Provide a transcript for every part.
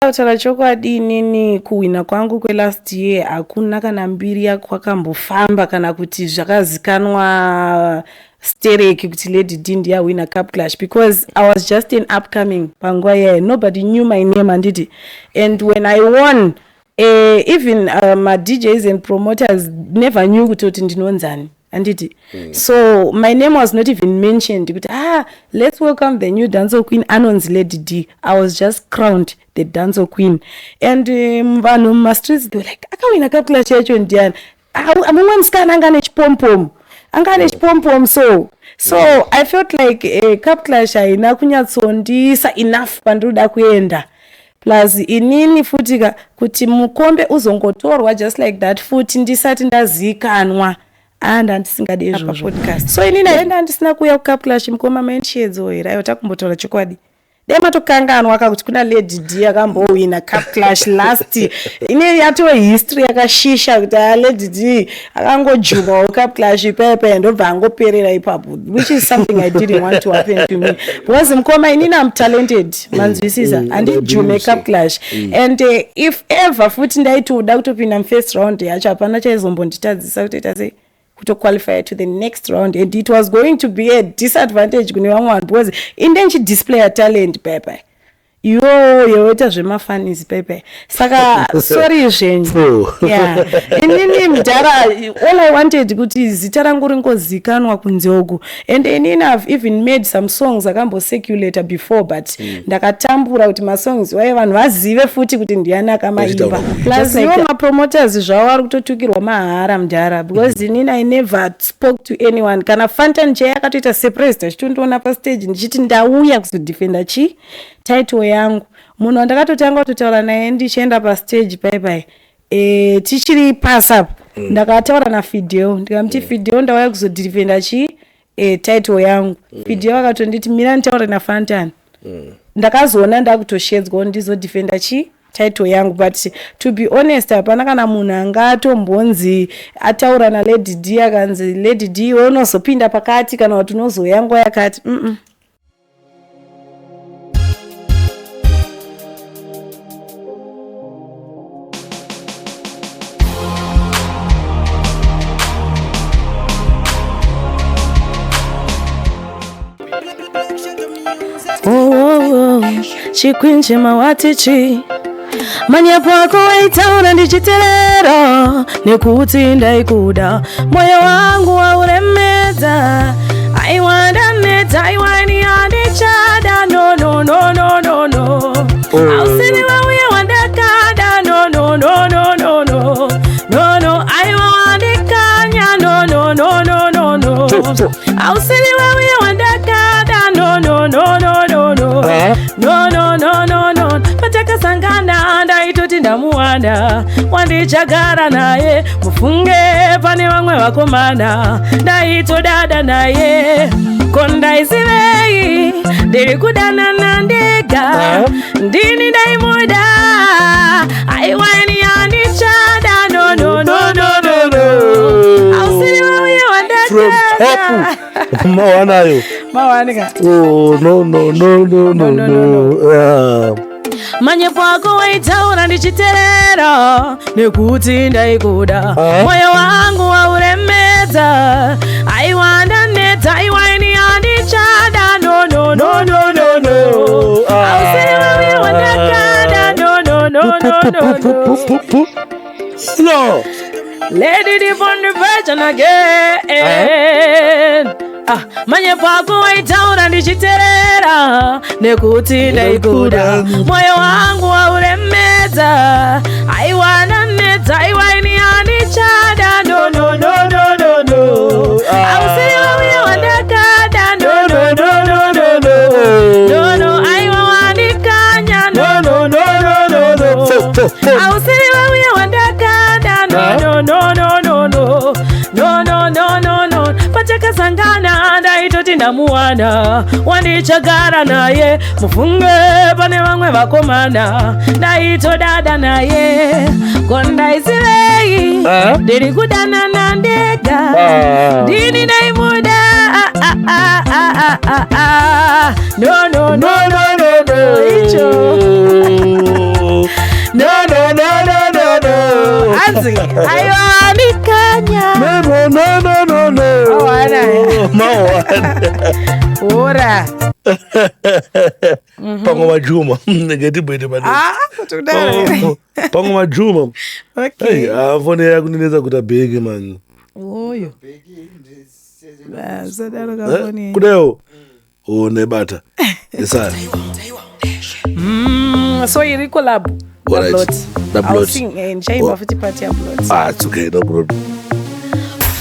Kutaura chokwadi, inini kuhwina kwangu kwelast year hakuna kana mbiri yakwakambofamba kana kuti zvakazikanwa stereki kuti Lady D ndiyahwina Cup Clash, because I was just an upcoming panguva iyayo. Nobody knew my name, handiti? And when I won, even maDJs and promoters never knew kutoti ndinonzani, handiti? So my name was not even mentioned kuti, "Ah, let's welcome the new dancehall queen anonzi Lady D." I was just crowned the dancehall queen and vanhu mumastreets, they were like, "Akawina Cup Clash yacho ndiani?" Ah, mumwe musikana anga nechipompom, anga nechipompom. So I felt like Cup Clash haina kunyatsondiisa enough pandinoda kuenda. Plus inini futi ka, kuti mukombe uzongotorwa just like that futi ndisati ndazikanwa, anda ndisingadi izvozvo. So inini aenda ndisina kuuya kuCup Clash, mukoma maendishedzo here? Aiwa, takumbotaura chokwadi, dai matokanganwa ka kuti kuna Lady D akambowina Cup Clash last. Ine yatove history yakashisha kuti a Lady D akangojumawo Cup Clash ipaipai, ndobva angoperera ipapo, which is something I didn't want to happen to me, because mukoma, inini am talented, manzwisisa? Handijume Cup Clash. And if ever futi ndaitoda kutopinda mufirst round yacho, hapana chaizombonditadzisa kutoita sei, kutoqualify to the next round, and it was going to be a disadvantage kune vamwe vanhu, because inde ndichidisplaya talent paipai, iwo yoita zvemafanisi paipai. Saka sorry zvenyu. Yeah, inini mudhara, all I wanted kuti zita rangu ringozikanwa kunze uku. And inini I've even made some songs akambocirculata before, but ndakatambura kuti masongs waye vanhu vazive futi kuti ndiani akamaimba. Plus iwo mapromoters zvavo vari kutotukirwa mahara, mudhara, because inini I never spoke to anyone. Kana Fantan chai akatoita surprised achitondiona pastage ndichiti ndauya kuzodefenda chi title yangu. Munhu wandakatotanga kutotaura naye ndichienda pastage paipai, tichiri pasap, ndakataura naFidel, ndikamuti, "Fidel, ndauya kuzodefenda chi title yangu." Fidel akatonditi, "Mira nditaure naFantan." Ndakazoona ndakutoshedzwawo ndizodefenda chi title yangu. But to be honest, hapana kana munhu angatombonzi ataura naLady D, akanzi, "Lady D, iwe unozopinda pakati," kana kuti, "Unozouya nguva yakati." Oh. Chikwinje mawati chi manyepo ako waitaura ndichiterera nekuti ndaikuda, moyo wangu wauremedza. Aiwa, ndaneta, aiwa, ini handichada. No, no, no, no, no, no. Ausiri wauye wandakada. No, no, no, no, no, no, no, no. Aiwa, wandikanya. No, no, no, no, no, no. Ausiri wauye wandakada. No, no, no, no, no, no. No, no, no, no, no. Patakasangana ndaitoti ndamuwana wandichagara naye. Mufunge pane vamwe vakomana ndaitodada naye. Ko ndaisivei ndiri kudanana ndega? Ndini ndaimuda. Aiwa, ini handichada. No, no, no, no, no, no. Ausiri wauye From wandakada. top mawanayo. Mawanika. Oh, no, no, no, no, no. No, no, no. No. Yeah. Manyepo ako waitaura ndichiterera nekuti ndaikuda, moyo wangu wauremedza. Aiwa, ndaneta, aiwa, ini handichada. No, no, no, no, no, no. Ausiri wauye wandakada. No, no, no, no, no, no. Slow. Lady D on the version again. Ah, manyepo ako waitaura ndichiterera nekuti ndaikuda, moyo wangu wauremedza. Aiwa, ndanetsa, aiwa, ini handichada. No, no, no, no, no, no. Ausiri wauye wandakada. No, no, no, no, no, no, no, no. Aiwa, wandikanya. No, no, no, no, no, no. Ausiri wauye wandakada. No, no, no, no, no, no, no, no, no, no, no. Patakasangana ndaitoti ndamuwana wandichagara naye. Mufunge pane vamwe vakomana ndaitodada naye. Ko ndaisivei ndiri kudanana ndega? Ndini ndaimuda. Ah, ah, ah, ah, ah, ah, ah. No, no, no, no, no, no. Icho. Aiwa, mikanya. No, no, no, no, no. Mawana. Mawana. Ora. Pamwe majuma. Ngetimboite madei. Ah, kuti kudaro. Pamwe majuma. Okay. Hey, ah, foni yakunenetsa kuita bhegi man. Oyo. Sadaro kafoni. Kudewo. Oh, nebata. Yes. So iri collab. Alright. Nablot. Na I'll Blot. sing ndichaimba Oh. futi part yaBlot. Ah, it's okay, no problem.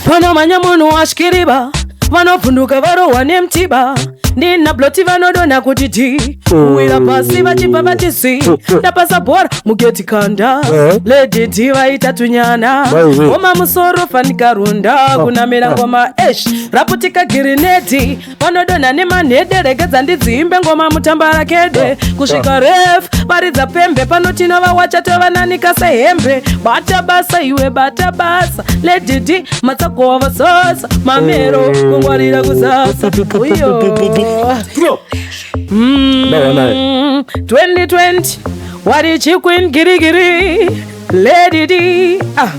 Panomhanya munhu atyiriba, vanovhunduka varohwa nemutiba. Ndina Bloti vanodonha kuti ti kuwira pasi vachibva vati zi. Ndapasa bhora mugeti kanda. Lady D vaita tunyana. Vai, Ngoma musoro fanikarunda kunamira ngoma esh raputika girineti. Vanodonha nemanhede, regedza ndidziimbe ngoma mutambara kede kusvika ref varidza pembe. Pano tinovawacha tovananika sehembe. Bata basa iwe, bata basa. Lady D matsako wavasosa mamero kungwarira kusasa uyo. Bro. Mawana. 2020 wari chiqueen girigiri Lady D. Ah.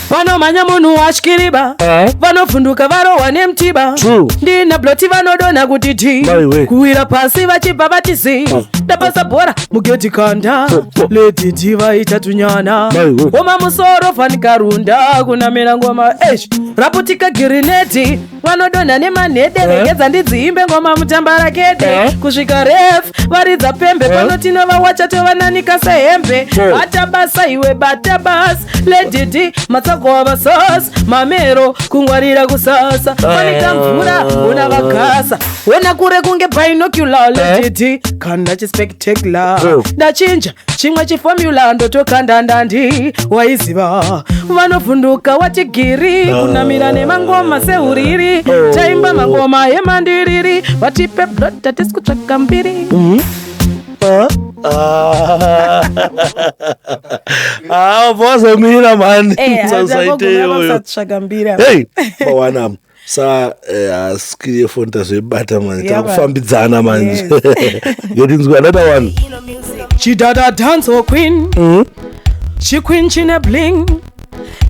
Panomhanya munhu atyiriba, vanovhunduka varohwa nemutiba. True. Ndina Bloti vanodonha kuti ti Maiwe. kuwira pasi vachibva vati zi. Ndapasa bhora mugeti kanda. Lady D vaita tunyana. Maiwe. Ngoma musoro fanikarunda kunamira ngoma esh raputika girineti. Vanodonha nemanhede, regedza ndidziimbe ngoma mutambara kede kusvika ref varidza pembe. Pano tinovawacha tovananika sehembe. Bata basa iwe, bata basa. Lady D matsako wavasosa mamero kungwarira kusasa fanika mvura una vakasa ona kure kunge binocular. Lady D kanda chispectacular. Ndachinja chimwe chifomula ndotokanda ndandi waiziva vanovhunduka watigiri kunamira nemangoma seuriri. Taimba mangoma emandiriri vatipe blot, hatisi kutsvaka mbiri. Ah, ah, vazomira mani. Eh, Sasaite iyoyo. Vasatsvaka mbiri apa. Hey, mawana sa skill yefoni tazoibata manje. Yeah, man. Takufambidzana manje. Yes. Ngetinzwa another one. Chidada dancer queen, chiqueen chine bling.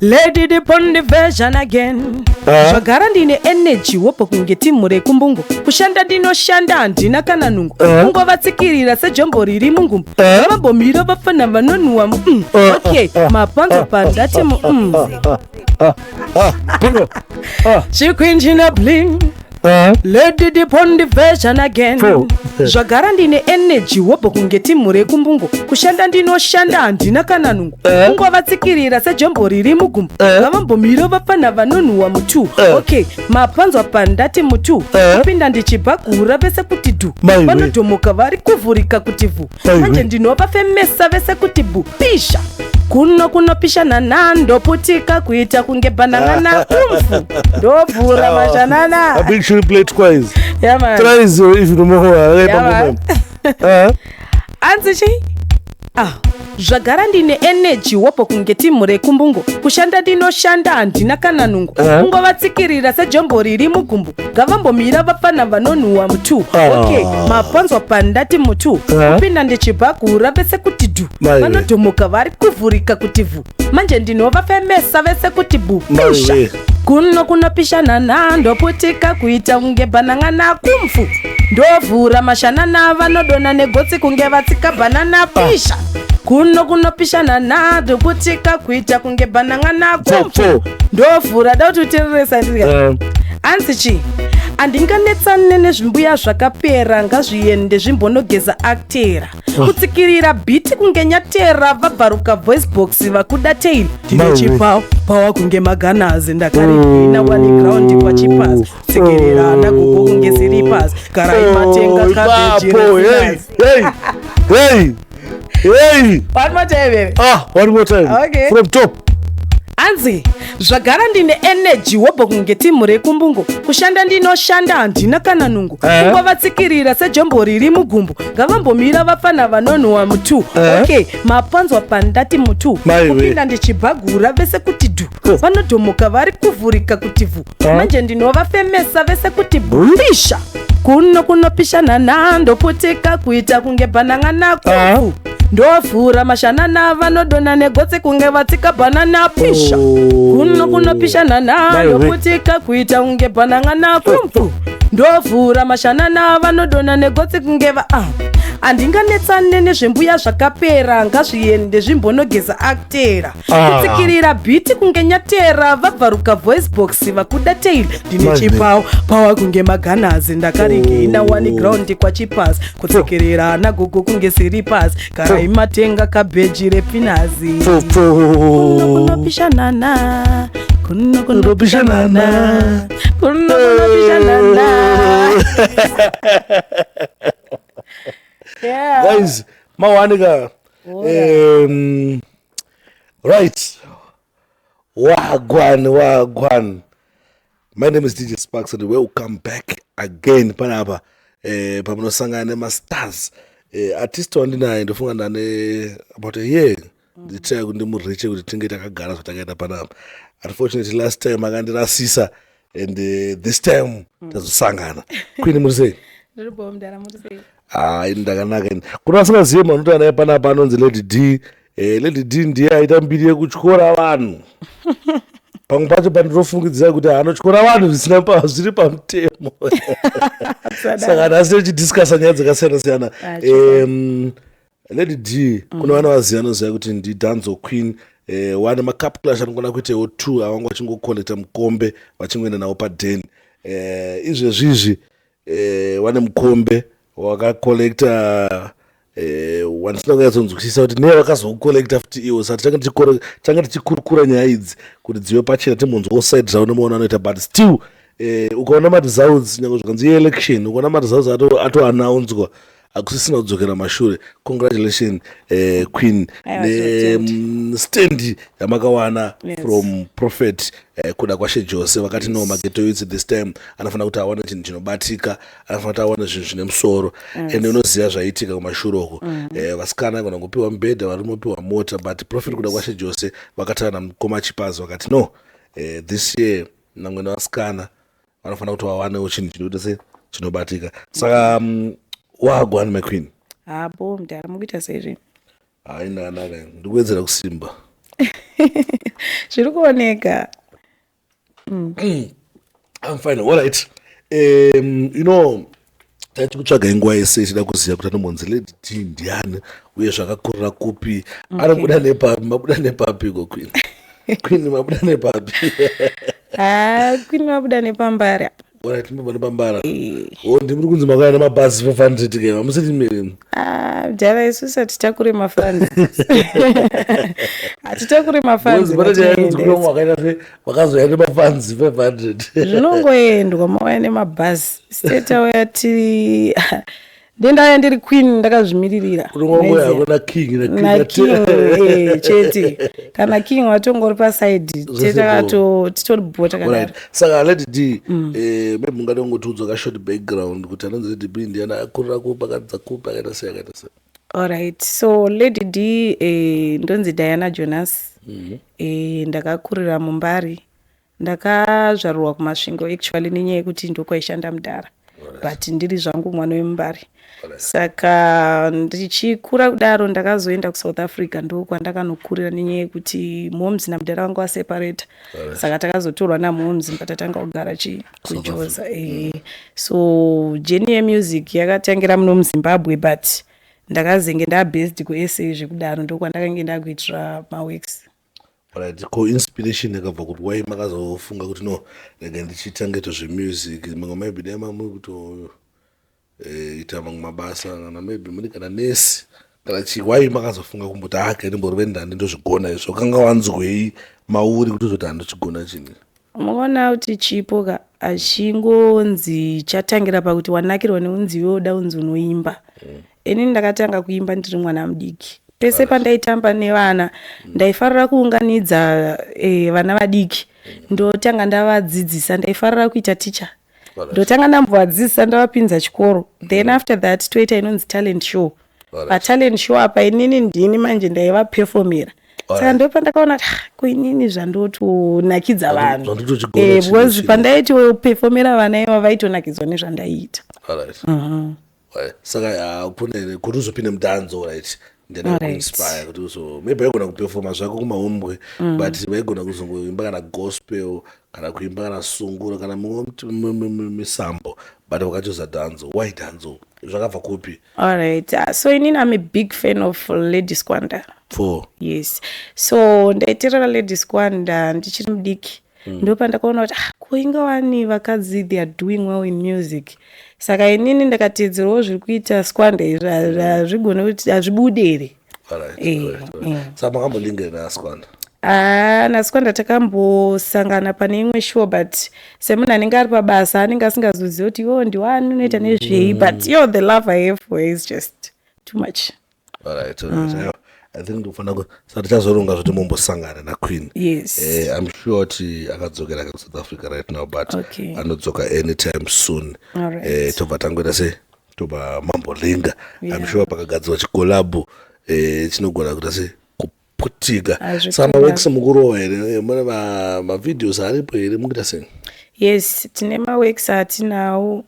Lady D pon the version again. Zvagara ndine energy wopo kunge timu rekumbungu. Kushanda ndinoshanda, handina kana nungu. Kungovatsikirira sejombo riri mungumbu. Vavambomira vafana vanonhuwa mu. Okay, mapanzo pandati mu. Bingo. Chiqueen chine bling. Lady D pon the version again. Four. Zvagara ndine energy wobho kunge timu rekumbungu. Kushanda ndinoshanda, handina kana nungu. Kungovatsikirira sejombo riri mugumbu. Vavambomira vafana vanonhuwa mutu. Okay, mapanzwa pandati mutu. Kupinda ndichibhagura vese kuti dhu. Maiwe. Vanodhomoka vari kuvhurika kuti vhu. Maiwe. Manje ndinovafemesa vese kuti bhu. Pisha kuno kunopisha ndoputika kuita kunge bhanangana umfu ndovhura mashanana. I think should play twice. Yeah, man. Thrice if you know more. Yeah, man. Anzi chi ah zvagara ndine energy wopo kunge timu rekumbungu. Kushanda ndinoshanda, handina kana nungu. Kungovatsikirira sejombo riri mugumbu. Ngavambomira vafana vanonhuwa mutu. Okay, mapanzwa pandati mutu. Kupinda ndichibhagura vese kuti dhu. Maiwe. Vanodhomoka vari kuvhurika kuti vhu. Manje ndinovafemesa vese kuti bu. Pisha Maiwe. kuno kunopishanana ndoputika kuita kunge bhanangana kumfu ndovhura mashanana. Vanodonha negotsi kunge vatsika bhanana. Pisha kuno kunopishanana ndoputika kuita kunge bhanangana kumfu Four. ndovhura. Da kuti utereresa ndika. Anzi chi handinganetsane nezvimbuya zvakapera, ngazviende zvimbonogeza actera kutsikirira bhiti kunge nyatera vabvaruka voice box vakuda tail. Ndinochipawo pawa kunge maganazi ndakaripina wani ground kwachipas tsikirirana gugo kunge siripas garai matenga Ipapo, cabbage. hey, hey, hey, hey. One more time, baby. Ah, one more time. Okay. From top. Anzi zvagara ndine energy wobho kunge timu rekumbungu. Kushanda ndinoshanda, handina kana nungu. Kungovatsikirira sejombo riri mugumbu. Ngavambomira vafana vanonhuwa mutu. Okay, mapanzwa pandati mutu. Maiwe. Kupinda ndichibhagura vese kuti dhu. Vanodhomoka vari kuvhurika kuti vhu. Manje ndinovafemesa vese kuti bu. Pisha kuno kunopishanana ndoputika kuita kunge bhanangana kumfu. Ndovhura mashanana, vanodonha negotsi kunge vatsika bhanana. Pisha. Oh. Kuno kunopishanana. Mai we. Ndoputika kuita kunge bhanang'ana. Pfumpu. Ndovhura mashanana, vanodonha negotsi kunge va ah. Handinganetsane nezvembuya zvakapera, ngazviende zvimbonogeza aktera. Ah. Kutsikirira bhiti kunge nyatera, vabvaruka voice box vakuda tail. Ndine Manje. chipawo pawa kunge maganazi, ndakarigeina Oh. wani ground kwachipas, kutsikirira nagogo kunge siripas, garai matenga kabheji repinazi. Kuno kunopishanana, kuno kunopishanana, kuno kunopishanana. Yeah. Guys, mawanika. Right, wagwan wagwan. My name is DJ Sparks and welcome back again panapa pamunosangana nemastars. Artist wandinaye, ndofunga ndane about a year nditry kuti ndimureache kuti tinge takagara zvatakaita panapa. Unfortunately last time akandirasisa and this time tazosangana. Queen, muri sei? Ndiri bho mudara, muri sei? Hai, ndakanaka ini. Kuna vasingazive, manoti anaye panapa anonzi Lady D. Lady D ndiye aita mbiri yekutyora vanhu. Pamwe pacho pandinofungidzira kuti anotyora vanhu zvisina zviri pamutemo. Saka nhasi tichidiscussa nyaya dzakasiyana siyana. Ah, Lady D, kuna vana vaziva, anoziva kuti ndidancehall queen. Wane macup clash anogona kuitawo two avanga vachingocollecta mukombe vachingoenda nawo paden. Izvezvizvi wane mukombe wakacollecta wandisina kunyatsonzwisisa kuti nei vakazoucollecta futi iwo. Saka tanga tichikurukura nyaya idzi kuti dzive pachena, timbonzwawo side zvavo nemaona anoita. But still ukaona maresults, nyange zvikanzi yeelection, ukaona maresults atoannouncwa, hakusisina kudzokera mashure. Congratulation, Queen. Aiwa, tinotenda. Nestand yamakawana from Prophet Kuda Kwashe Jose, vakati no, maghetto youths this time anofanira kuti awane chinhu chinobatika, anofanira kuti awane zvinhu zvine musoro. Ende unoziva zvaiitika kumashure uko, vasikana kana kupiwa mubhedha, varume kupiwa mota, but Prophet Kuda Kwashe Jose vakataura namukoma Chipazi, vakati no, this year namwe nevasikana vanofanira kuti vawanewo chinhu chinoita se chinobatika. Saka wagwan, my queen? Habo mudara, mukuita sei zvinhu? Hai, ndakanaka, ndikuwedzera kusimba. Zviri kuoneka. I'm fine. All right. Taiti kutsvaga nguva yese tida kuziva kuti anombonzi Lady D ndiani uye zvakakurira kupi, anobuda nepapi, mabuda nepapi iko queen? Queen, mabuda nepapi? Ha, queen mabuda nepambari apa. Alright, mabuda nepambara. O, ndimuri kunzi makauya nemabhazi 500 ke, hamusati Ah, mudhara, isusu hatitakuri mafanzi, hatitakuri mafanzi. Kunzi wakaita se vakazouya nemafanzi 500. Zvinongoendwa, mauya nemabhazi state auya tiri, ndendauya ndiri queen, ndakazvimiririra. Unongongoya hakuna king. Naking chete, kana king watongori pasaidi. Zvese. Tetakato titori bho takadaro. Right. Saka Lady D, maybe mungade kungotiudza ka short background kuti anonzi Lady B ndiani, akurira kupi, akadzidza kupi, akaita sei, akaita sei. Alright, so Lady D, ndonzi Diana Jonas. Ndakakurira muMbare, ndakazvarurwa kuMasvingo actually, nenyaya yekuti ndokwaishanda mudhara, but ndiri zvangu mwana wemuMbare. Saka ndichikura kudaro ndakazoenda kuSouth Africa, ndokwandakanokurira nenyaya yekuti moms namudhara vangu vaseparata. Saka takazotorwa namoms, patatanga kugara chi kuJoza. So journey yemusic yakatangira muno muZimbabwe, but ndakazenge ndabased kuSA zvekudaro, ndokwandakange ndakuitira maworks. Right. Ko inspiration yakabva kuti wai makazofunga kuti no, rega ndichitange zvemusic? Mamwe maybe dai mamuri kuto ita mamwe mabasa, kana maybe muri kana nesi kana chii. Wai makazofunga kumboti ake ndimborove ndandi, ndozvigona izvo? Kanga wanzwei mauri kuti uzoti handochigona chinhu? Mukaona kuti chipo ka achingonzi chatangira pakuti wanakirwa neunzi iwe uda unzi unoimba. Inini ndakatanga kuimba ndiri mwana mudiki. Pese pandaitamba nevana, ndaifarira kuunganidza vana vadiki, ndotanga ndavadzidzisa. Ndaifarira kuita ticha, ndotanga ndambovadzidzisa, ndavapinza chikoro, then after that toita inonzi talent show. Patalent show apa inini ndini manje ndaivaperformera. Saka ndopandakaona kuti, "Ah, ko inini zvandotonakidza vanhu." Zvandotochigona chinhu Because chino. pandaitoperformera vana iva, vaitonakidzwa nezvandaiita. Alright. Right. Saka hakuna here kuti uzopinde mudancehall, right? Ndanakuinspire kuti uzo maybe vaigona kuperforma zvako kumahumbwe, but vaigona kuzongoimba kana gospel, kana kuimba kana sungura, kana mumwe misambo, but wakachoza dancehall. Why dancehall? Zvakabva kupi? Alright, so inini I'm a big fan of Lady Squanda. For Yes, so ndaiteerera Lady Squanda ndichiri mudiki. Ndo pandakaona kuti, ah, ko ingawani vakadzi, they are doing well in music. Saka inini ndakateedzerawo zviri kuita Squanda izvi, hazvigoni kuti hazvibude here. Saka makambolinga naSquanda? Ah, naSquanda takambosangana pane imwe show, but semunhu anenge ari pabasa anenge asingazozivi kuti iwo ndiwani, unoita nezvei, but yo, the love I have for her is just too much. Alright. I think ndikufanira saka tichazoronga zvoti mumbosangana naQueen. Yes. I'm sure kuti akadzokera kuSouth Africa right now, but anodzoka anytime soon. Tobva tangoita sei, tobva mambolinga. I'm sure pakagadzirwa chicollabo chinogona kuita sei, kuputika. Hazvikudaro. Saka maworks mukurova here? Mune mavideos aripo here? Mukuita sei? Yes, tine maworks atinawo,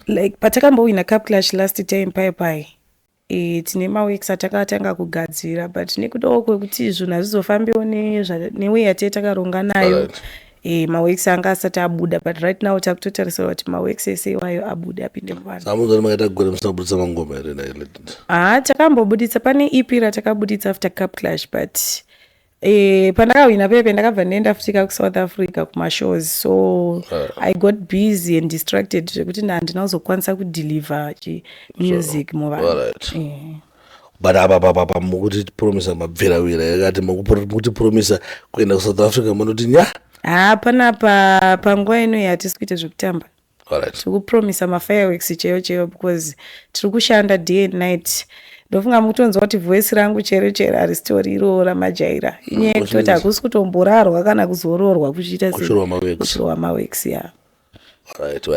like patakambowina Cup Clash last time pai pai, tine maworks atakatanga kugadzira, but nekudawo kwekuti zvinhu hazvizofambiwo neway yatee takaronga nayo, maworks anga asati abuda, but right now takutotarisira kuti maworks ese iwayo abude, apinde muvanhu. Saka munzani makaita gore musina kubudisa mangoma here naye? Ha, takambobuditsa, pane EP ratakabuditsa after Cup Clash, but pandakahwina pepe ndakabva ndaenda futika kuSouth Africa kumashows, so I got busy and distracted zvekuti handina kuzokwanisa kudeliver music muvanhu. But apa apa mukuti promisa mabvirawira yakati mukuti promisa kuenda kuSouth Africa, munoti nya. Ha, panapa panguva ino hatisi kuita zvekutamba. Tiri kupromisa mafireworks chaiyo chaiyo, because tiri kushanda day and night. Ndofunga mukutonzwa kuti voice rangu chero chero harisitori iro ramajaira, inyaya yekutoti hakusi kutomborarwa kana kuzororwa kuchiita Kushorwa maworks. Kushorwa maworks, ya. Alright.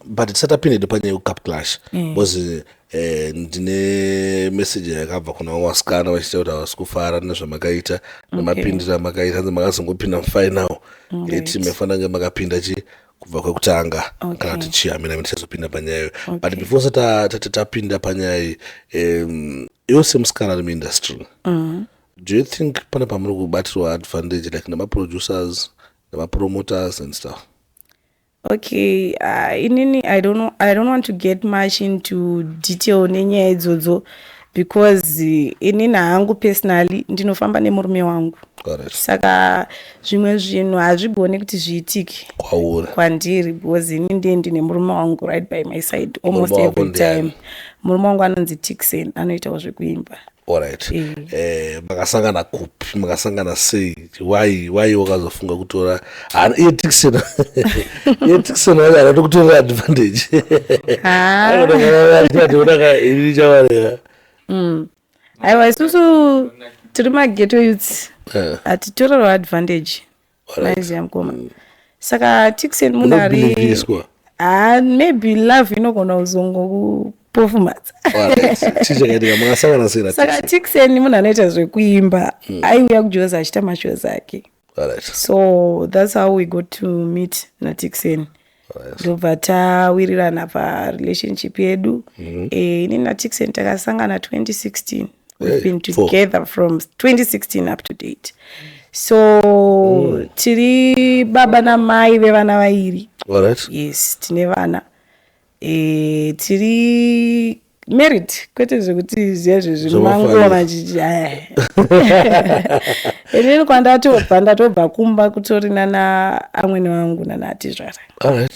But tisati tapinda panyaya yekuCup Clash, because ndine message yakabva kuna vamwe vasikana vachiita kuti havasi kufara nezvamakaita nemapindiro amakaita. Hanzi makazongopinda mufinal yeteam yafanira kunge makapinda chi kubva kwekutanga, kana kuti chi hamina tichazopinda panyaya iyoyo. But before sati tapinda panyaya iyi, iwe semusikana ari muindustry, do you think pane pamuri kubatirwa advantage, like nemaproducers, nemapromoters and stuff? Okay, inini I don't know, I don't want to get much into detail nenyaya idzodzo, because inini hangu personally ndinofamba nemurume wangu. Saka zvimwe zvinhu hazvigoni kuti zviitike Kwauri. kwandiri, because ini ndiye ndine murume wangu right by my side almost Murume wako every ndiani? time. Murume wangu anonzi Tixon, anoitawo zvekuimba. Alright. Makasangana kupi? Makasangana sei? Why wakazofunga kutora? Iye Tixon, iye Tixon wacho akatokutorera advantage. Ini chavarega. Aiwa, isusu tiri maghetto youths, hatitorerwa advantage. Maiziya mukoma, saka Tixon munhu ari Unobelieviswa. Ah, maybe love inogona kuzongokupofumadza. Alright, chii chakaitika? Makasangana sei na Saka Tixon munhu anoita zvekuimba, aiuya kuJoza achiita mashows ake. So that's how we got to meet naTixon. Ndobva tawirirana parelationship yedu. Inini naTixon takasangana 2016. We've Hey, been four. together from 2016 up to date, so tiri baba namai vevana vairi. Yes, tine vana. Tiri married, kwete zvekuti zviya zvezvimangoma chichi. Inini kwandatobva, ndatobva kumba kutori nana amwene vangu nanatizvara.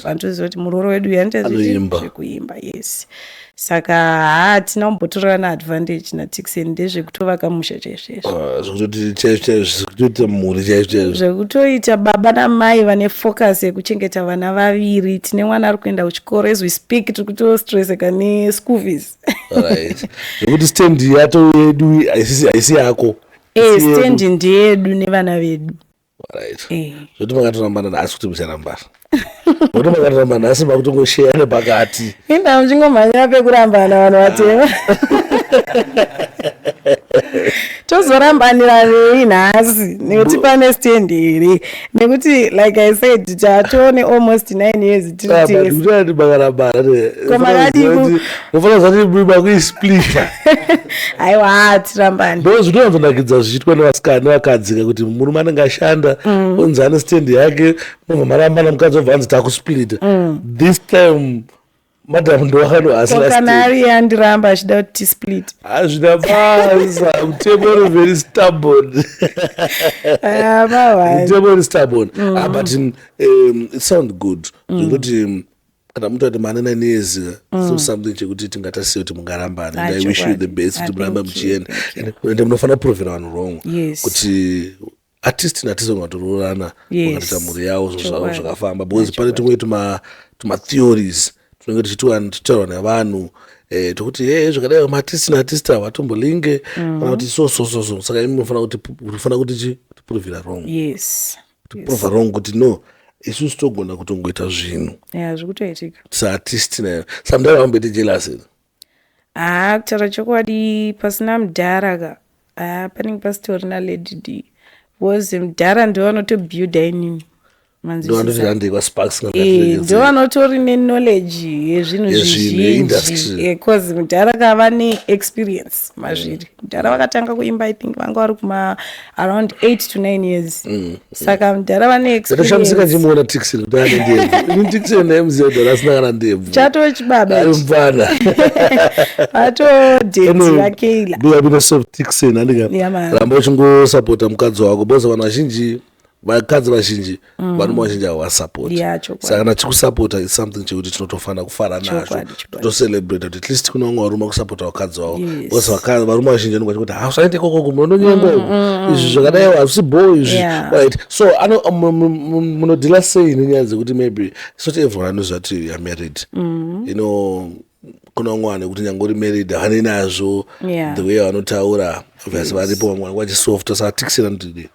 Vanotoziva kuti murooro wedu yanoita Anoimba. zvekuimba, yes. Saka hatina kumbotorerana advantage naTixon, ndezvekutovaka musha chaizvo izvo. Ah, zvekutoti chaizvo chaizvo, zvekutoita mhuri chaizvo chaizvo. Zvekutoita baba namai vane focus yekuchengeta vana vaviri. Tine mwana ari kuenda kuchikoro as we speak, tiri kutostreseka neschool fees. Alright, zvekuti stand yato yedu, haisi yako. Isi yedu. Stand ndeyedu nevana vedu. Zvekuti makatorambana nhasi kuti mucharambana, nokuti makatoramba nhasi makutongosheya nepakati. Inda muchingomhanyira pekurambana, vanhu vatema. Tozorambanira rei nhasi nekuti pane stand here? Nekuti like I said, tatone almost 9 years tiri tese. Kuti makarambana. Ko makadii? Mufanira zati makuisplita. Aiwa, tirambani. Ndo zvinowanzonakidza zvichiitwa nevasikana nevakadzi ka, kuti murume anenge ashanda, onzi ane stand yake, mobva marambana, mukadzi obva anzi takusplita. This time madam ndo Ko wakanohasila. Kana ari yandiramba achida kuti tisplit? Hazvina basa, mutemo uri very stubborn. Ah, mawani. Mutemo uri stubborn. Ah, but it sound good zvekuti kana mutati mane 9 years, so something chekuti tingatasiye kuti mungarambana. And I wish you the best kuti murambe Thank you, muchienda. Ende munofanira kuprovera vanhu wrong kuti artist naartist vangatoroorana, vakatoita mhuri yavo, zvinhu zvavo zvakafamba, because pane tumwe tumatheories tunenge tichitaurwa nevanhu tokuti he zvakadai, maartist naartist havatombolinge, kana kuti so so so so. Saka imi munofanira kuti chi kutiprovera wrong, kutiprova wrong kuti no, isusu togona kutongoita zvinhu Ya, zviri kutoitika. Saartist nayo samudhara vamboite jealous here? Haa, kutaura chokwadi, pasina mudhara ka, haa, panenge pasitorina Lady D, because mudhara ndo vanotobuilda inini. Ndovanoti handei kwaSparks. Ndo vanotori neknowledge yezvinhu Yezvinhu, zvizhinji. yeindustry. Cause mudhara kava neexperience mazviri. Mudhara vakatanga kuimba, I think vanga vari kuma around 8 to 9 years, saka mudhara vane Ndatoshamisika experience. ndichimuona Tixon kuti ane ndebvu. Ini Tixon ndaimuziva kuti asina kana ndebvu. Chatochibaba. Ari mupfana. Atodhedzi vakeila. Big up yourself, Tixon, andika. Yeah, man. Ramba uchingosapota mukadzi wako, because vanhu vazhinji, vakadzi vazhinji, varume vazhinji havasapoti. Yeah, chokwadi. Saka kana chikusapota is something chekuti tinotofanira kufara nacho. Totocelebrate kuti at least kune vamwe varume kusapota vakadzi vavo, because varume vazhinji vanenge vachikuti hausaite ikoko, munondonyengwa uku, izvi zvakadai hazvisi bho izvi. Right, so munodeala sei nenyaya dzekuti maybe it's not everyone anoziva kuti you are married? Kuna vamwe vanhu vekuti nyange uri married havanei nazvo. The way vanotaura, obviously varipo vamwe vanenge vachisofta. Saka Tixon anotidii?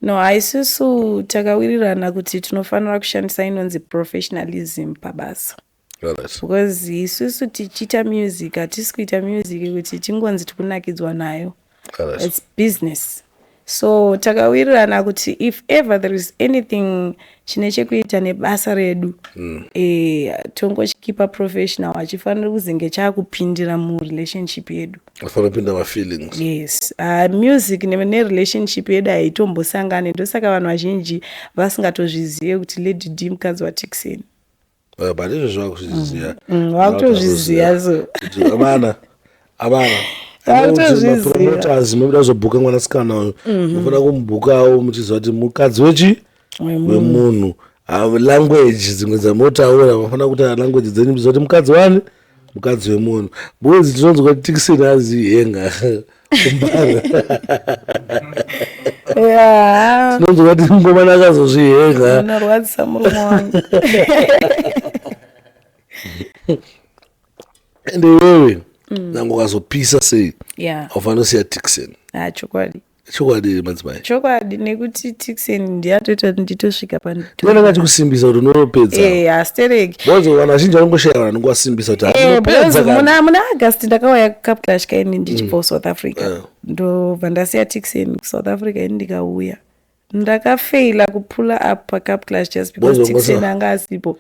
No, haisusu takawirirana kuti tinofanira kushandisa inonzi professionalism pabasa, because isusu tichiita music, hatisi kuita music kuti tingonzi tikunakidzwa nayo. It's business. So takawirirana kuti if ever there is anything chine chekuita nebasa redu, tongochikipa professional, hachifaniri kuzenge chaakupindira murelationship yedu. Afanira kupinda mafeelings. Yes, music nerelationship yedu haitombosangani. Ndosaka vanhu vazhinji vasingatozvizive kuti Lady D mukadzi waTixon. But izvo zvakuzviziva. Vakutozviziva so. Avana avana Vakutozviziva. Mapromoters munoda kuzobhuka mwanasikana uyu, munofanira kumubhukawo muchiziva kuti mukadzi wechi wemunhu. Ah, language dzimwe dzamotaura, munofanira kuti language dzenyu muziva kuti mukadzi wani, mukadzi wemunhu, because tinonzwa kuti Tixon azihenga kumbara. Tinonzwa kuti mukomana akazozvihenga. Unorwadzisa murume wangu. Ende iwewe nange ukazopisa sei, haufaniri kusiya Tixon. Ah, chokwadi. Chokwadi, madzimai? Chokwadi, nekuti Tixon ndiyatoita kuti nditosvika. Tinonanga chikusimbisa kuti unopedza. Astereki. Because vanhu vazhinji vanongoshaya vanhu vanongovasimbisa kuti Because unopedza kana. muna August ndakauya Cup Clash kaini ndichibva kuSouth Africa. Ndobva ndasiya Tixon kuSouth Africa, ini ndikauya. Ndakafeila kupulla up paCup Clash just because Because Tixon anga asipo.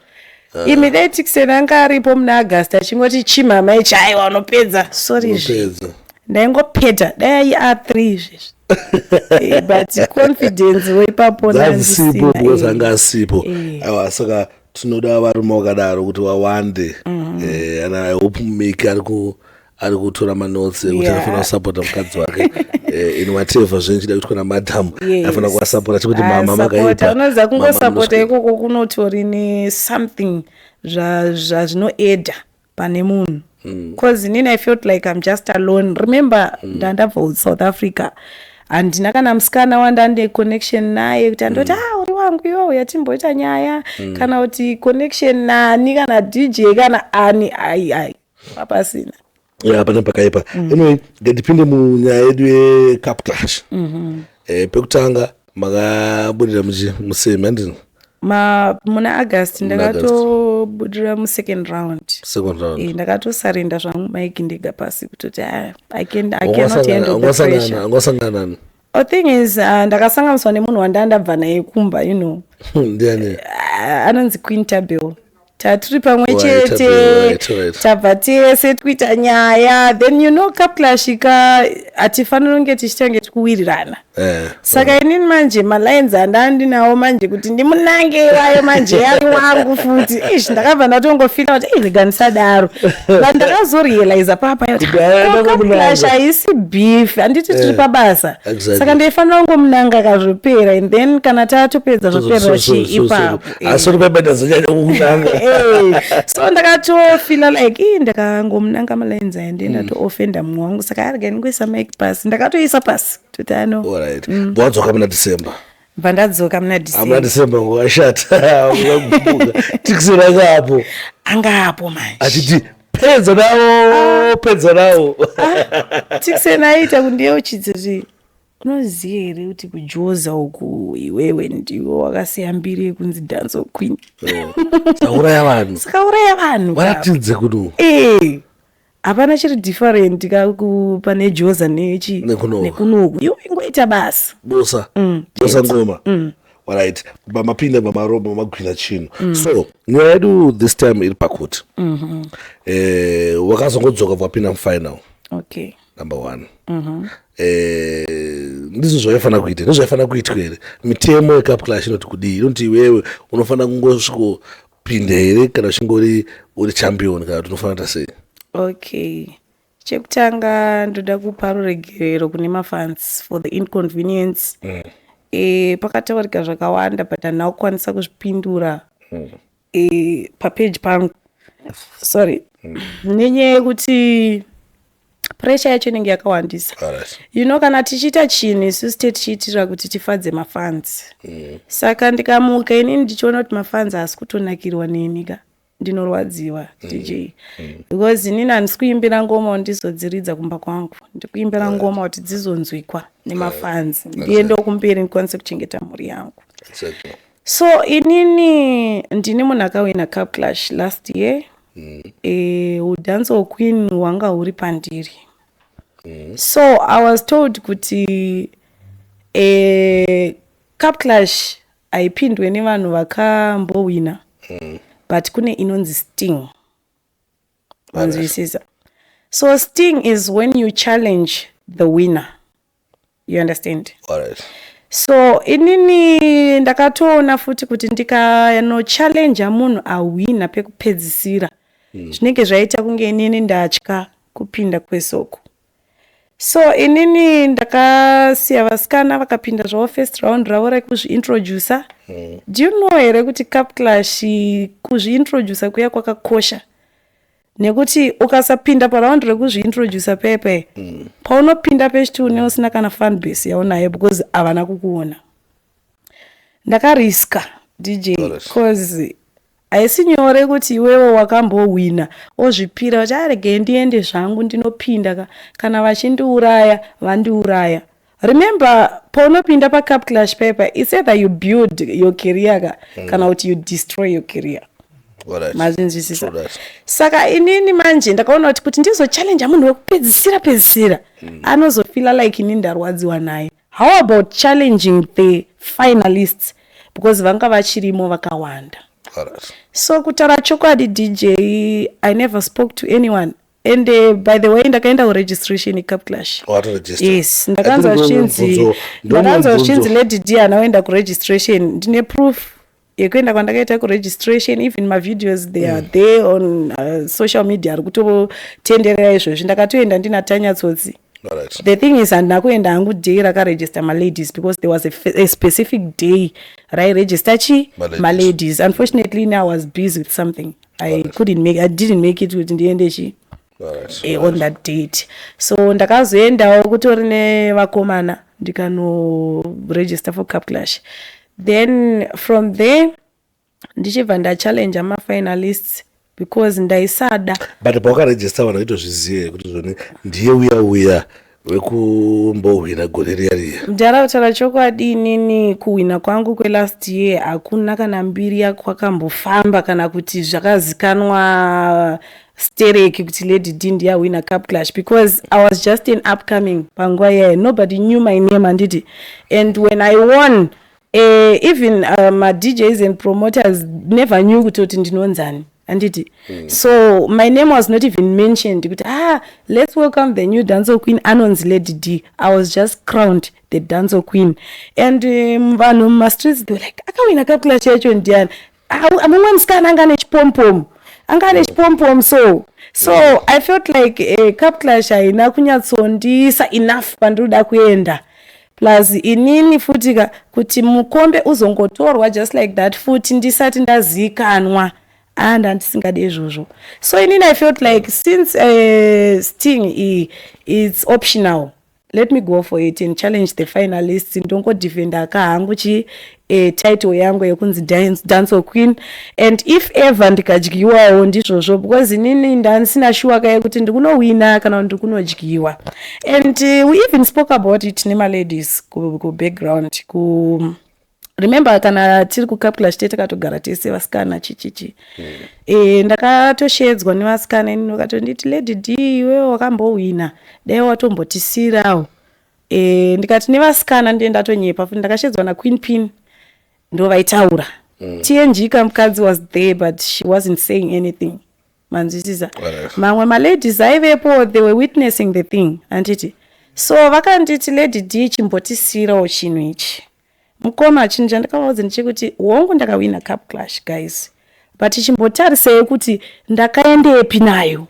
Imi, dai Tixon anga aripo muna August achingoti chimama ichi, aiwa, unopedza, sorry zve. Unopedza. Ndaingopeta dai a3 izvezvi. But confidence weipapo Dzasipo ndandisina, because anga asipo. Aiwa, saka tinoda varume vakadaro kuti vawande. And I hope Miki ari kutora manotes ekuti anofanira kusapota mukadzi wake in whatever zvinenge chida kuitwa namadam. Anofanira kuvasapota chikuti mama makaipa. Unoziva, kungosapota ikoko kunotori nesomething zvazvinoedha pane munhu, cause inini I felt like I'm just alone. Remember, ndandabva kuSouth Africa, handina kana musikana wandande connection naye kuti andoti, "Ah, uri wangu iwewe, yatimboita nyaya," kana kuti connection nani, kana DJ, kana ani. Ai, ai, papasina. Ya, pane pakaipa. Anyway, ngatipinde munyaya yedu yeCup Clash. Pekutanga makabudira musemi, handini? Muna August. Muna August. Ndakato Ndakatobudira musecond round. Second round. Ndakatosurrender zvangu mic ndega pasi kutoti, "Ah, I cannot handle the pressure." Ungosangana nani? The thing is, ndakasanganiswa nemunhu wandandabva naye kumba. Ndiani? Anonzi Queen Tabel. Tatiri pamwe chete. Tabel, right. Tabva tese kuita nyaya. Then cup clash ka, hatifaniri kunge tichitange tikuwirirana. Saka inini manje malines andandinawo manje kuti ndimunange iwayo manje ari wangu futi. Ish, ndakabva ndatongofeela kuti, "Ih, rega ndisadaro." But ndakazorealiza papa Kuti aenda cup clash kumunanga. Haisi beef, handiti tiri pabasa? Saka ndaifanira kungomunanga kazvopera, and then kana tatopedza zvoperera chi ipapo. Asi uri paibata zonyanya kukunanga. So ndakatofeela like, ii, ndakangomunanga malines aya, ndiye ndatoofenda mumwe wangu, saka arega ndingoisa mic pasi. Ndakatoisa pasi kuti ano. Alright, wadzoka muna December. Bva ndadzoka muna Amuna December. December ngowashata, ungagumbuka tikisiranga apo. Anga apo manje. Achiti, "Pedza nawo, pedza nawo." Tikisen aita kundiyeuchidza kuti, "Unoziva here kuti kujoza uku iwewe ndiwe wakasiya mbiri yekunzi Dancehall Queen?" Sauraya vanhu. Sakauraya vanhu ka. Varatidze kuti Hapana chiri different ka pane joza nechi Nekunoku. Nekunoku iwe ingoita basa. Bosa bosa ngoma. Alright, pamapinda pamarombo magwina chinhu. So nyaya yedu this time iri pakuti wakazongodzoka wapinda mufinal. Number one, ndizvo zvaifanira kuita, ndizvo zvaifanira kuitwa here? Mitemo yecup clash inoti kudii? Inoti iwewe unofanira kungosvikopinda here kana uchingori uri champion, kana kuti unofanira kuita sei? Okay, chekutanga ndoda kupa ruregerero kune mafans for the inconvenience. Pakataurika zvakawanda, but handina kukwanisa kuzvipindura papeji pangu, sorry, nenyaya yekuti pressure yacho inenge yakawandisa. Kana tichiita chinhu isusu te tichiitira kuti tifadze mafans. Saka ndikamuka inini ndichiona kuti mafans haasi kutonakirwa neni ka, ndinorwadziwa, DJ, because inini handisi kuimbira ngoma kuti ndizodziridza kumba kwangu. Ndikuimbira ngoma kuti dzizonzwikwa nemafans, ndiendewo kumberi, ndikwanise kuchengeta mhuri yangu. So inini ndini munhu akawina cup clash last year. Udancehall queen hwanga huri pandiri. So I was told kuti cup clash haipindwe nevanhu vakambowina, but kune inonzi sting, wanzwisisa? So sting is when you challenge the winner, you understand? Alright. So inini ndakatoona futi kuti ndikanochallenja munhu ahwina pekupedzisira, zvinenge zvaita kunge inini ndatya kupinda kwesoko. So inini ndakasiya vasikana vakapinda zvavo first round ravo rekuzviintroduca. Do you know here kuti cup clash kuzviintroduca kuya kwakakosha, nekuti ukasapinda paround rekuzviintroduca pepe, paunopinda pechiti une usina kana fan base yaunayo, because havana kukuona. Ndakariska, DJ, cause haisi nyore kuti iwewe wakambohwina ozvipira kuti, "Aregei ndiende zvangu ndinopinda ka, kana vachindiuraya vandiuraya." Remember, paunopinda pacup clash paper, it's either you build your career ka, kana kuti you destroy your career. Mazvinzwisisa? True that. Saka inini manje ndakaona kuti ndizochallenja munhu wekupedzisira pedzisira, anozofeela like inini ndarwadziwa naye. How about challenging the finalists, because vanga vachirimo vakawanda? So kutaura chokwadi, DJ, I never spoke to anyone. And by the way, ndakaenda kuregistration yecup clash. Watoregister? Yes, ndakanzwa I think zvichinzi ndomubvunzo- ndakanzwa zvichinzi Lady D anaoenda kuregistration. Ndine proof yekuenda kwandakaita kuregistration. Even mavideos, they are there on social media, ari kutotenderera izvozvi. Ndakatoenda ndina Tanya Tsotsi. The thing is, handina kuenda hangu day rakaregister maladies, because there was a specific day rairegister chi Maladies. Maladies. Unfortunately, now I was busy with something, I couldn't make, I didn't make it kuti ndiende chi on that date. So ndakazoendawo kutori nevakomana, ndikanoregister for cup clash. Then from there ndichibva ndachallenja mafinalists, because ndaisada But pawakaregister vanhu vaitozviziva kuti zvoni ndiye uya uya. Wekumbohwina gore riya riya. Mudhara, kutaura chokwadi, inini kuhwina kwangu kwelast year hakuna kana mbiri kwakambofamba kana kuti zvakazikanwa stereki kuti Lady D ndiyahwina Cup Clash, because I was just an upcoming panguva iyayo. Nobody knew my name, handiti? And when I won, even maDJs and promoters never knew kutoti ndinonzani, handiti? So my name was not even mentioned kuti, "Ah, let's welcome the new dancehall queen anonzi Lady D." I was just crowned the dancehall queen and vanhu mumastreets, they were like, "Akawina Cup Clash yacho ndiani?" Mumwe musikana anga nechipompom, anga nechipompom. So I felt like Cup Clash haina kunyatsondiisa enough pandinoda kuenda. Plus inini futi ka, kuti mukombe uzongotorwa just like that futi ndisati ndazikanwa, and handisingadi izvozvo. So inini I felt like since sting iyi, it's optional, let me go for it and challenge the finalists. Ndongodefenda kahangu chi title yangu yekunzi dancehall queen, and if ever ndikadyiwawo, ndizvozvo, because inini ndandisina shuwa ka yekuti ndikunowina kana kuti ndikunodyiwa. And we even spoke about it nemaladies kubackground ku remember kana tiri kuCup Clash, te takatogara tese vasikana chichichi. Ndakatoshedzwa nevasikana inini, vakatonditi, "Lady D, iwewe wakambowina, dai watombotisirawo." Ndikati nevasikana, ndiye ndatonyepa futi, ndakashedzwa naQueen Pin, ndo vaitaura. TNG kamukadzi was there, but she wasn't saying anything, manzwisisa? Mamwe maladies aivepo, they were witnessing the thing, handiti? So vakanditi, "Lady D, chimbotisirawo chinhu ichi." Mukoma, chinhu chandakavaudza ndechekuti, hongu, ndakawina Cup Clash, guys, but chimbotarisei kuti ndakaendepi nayo,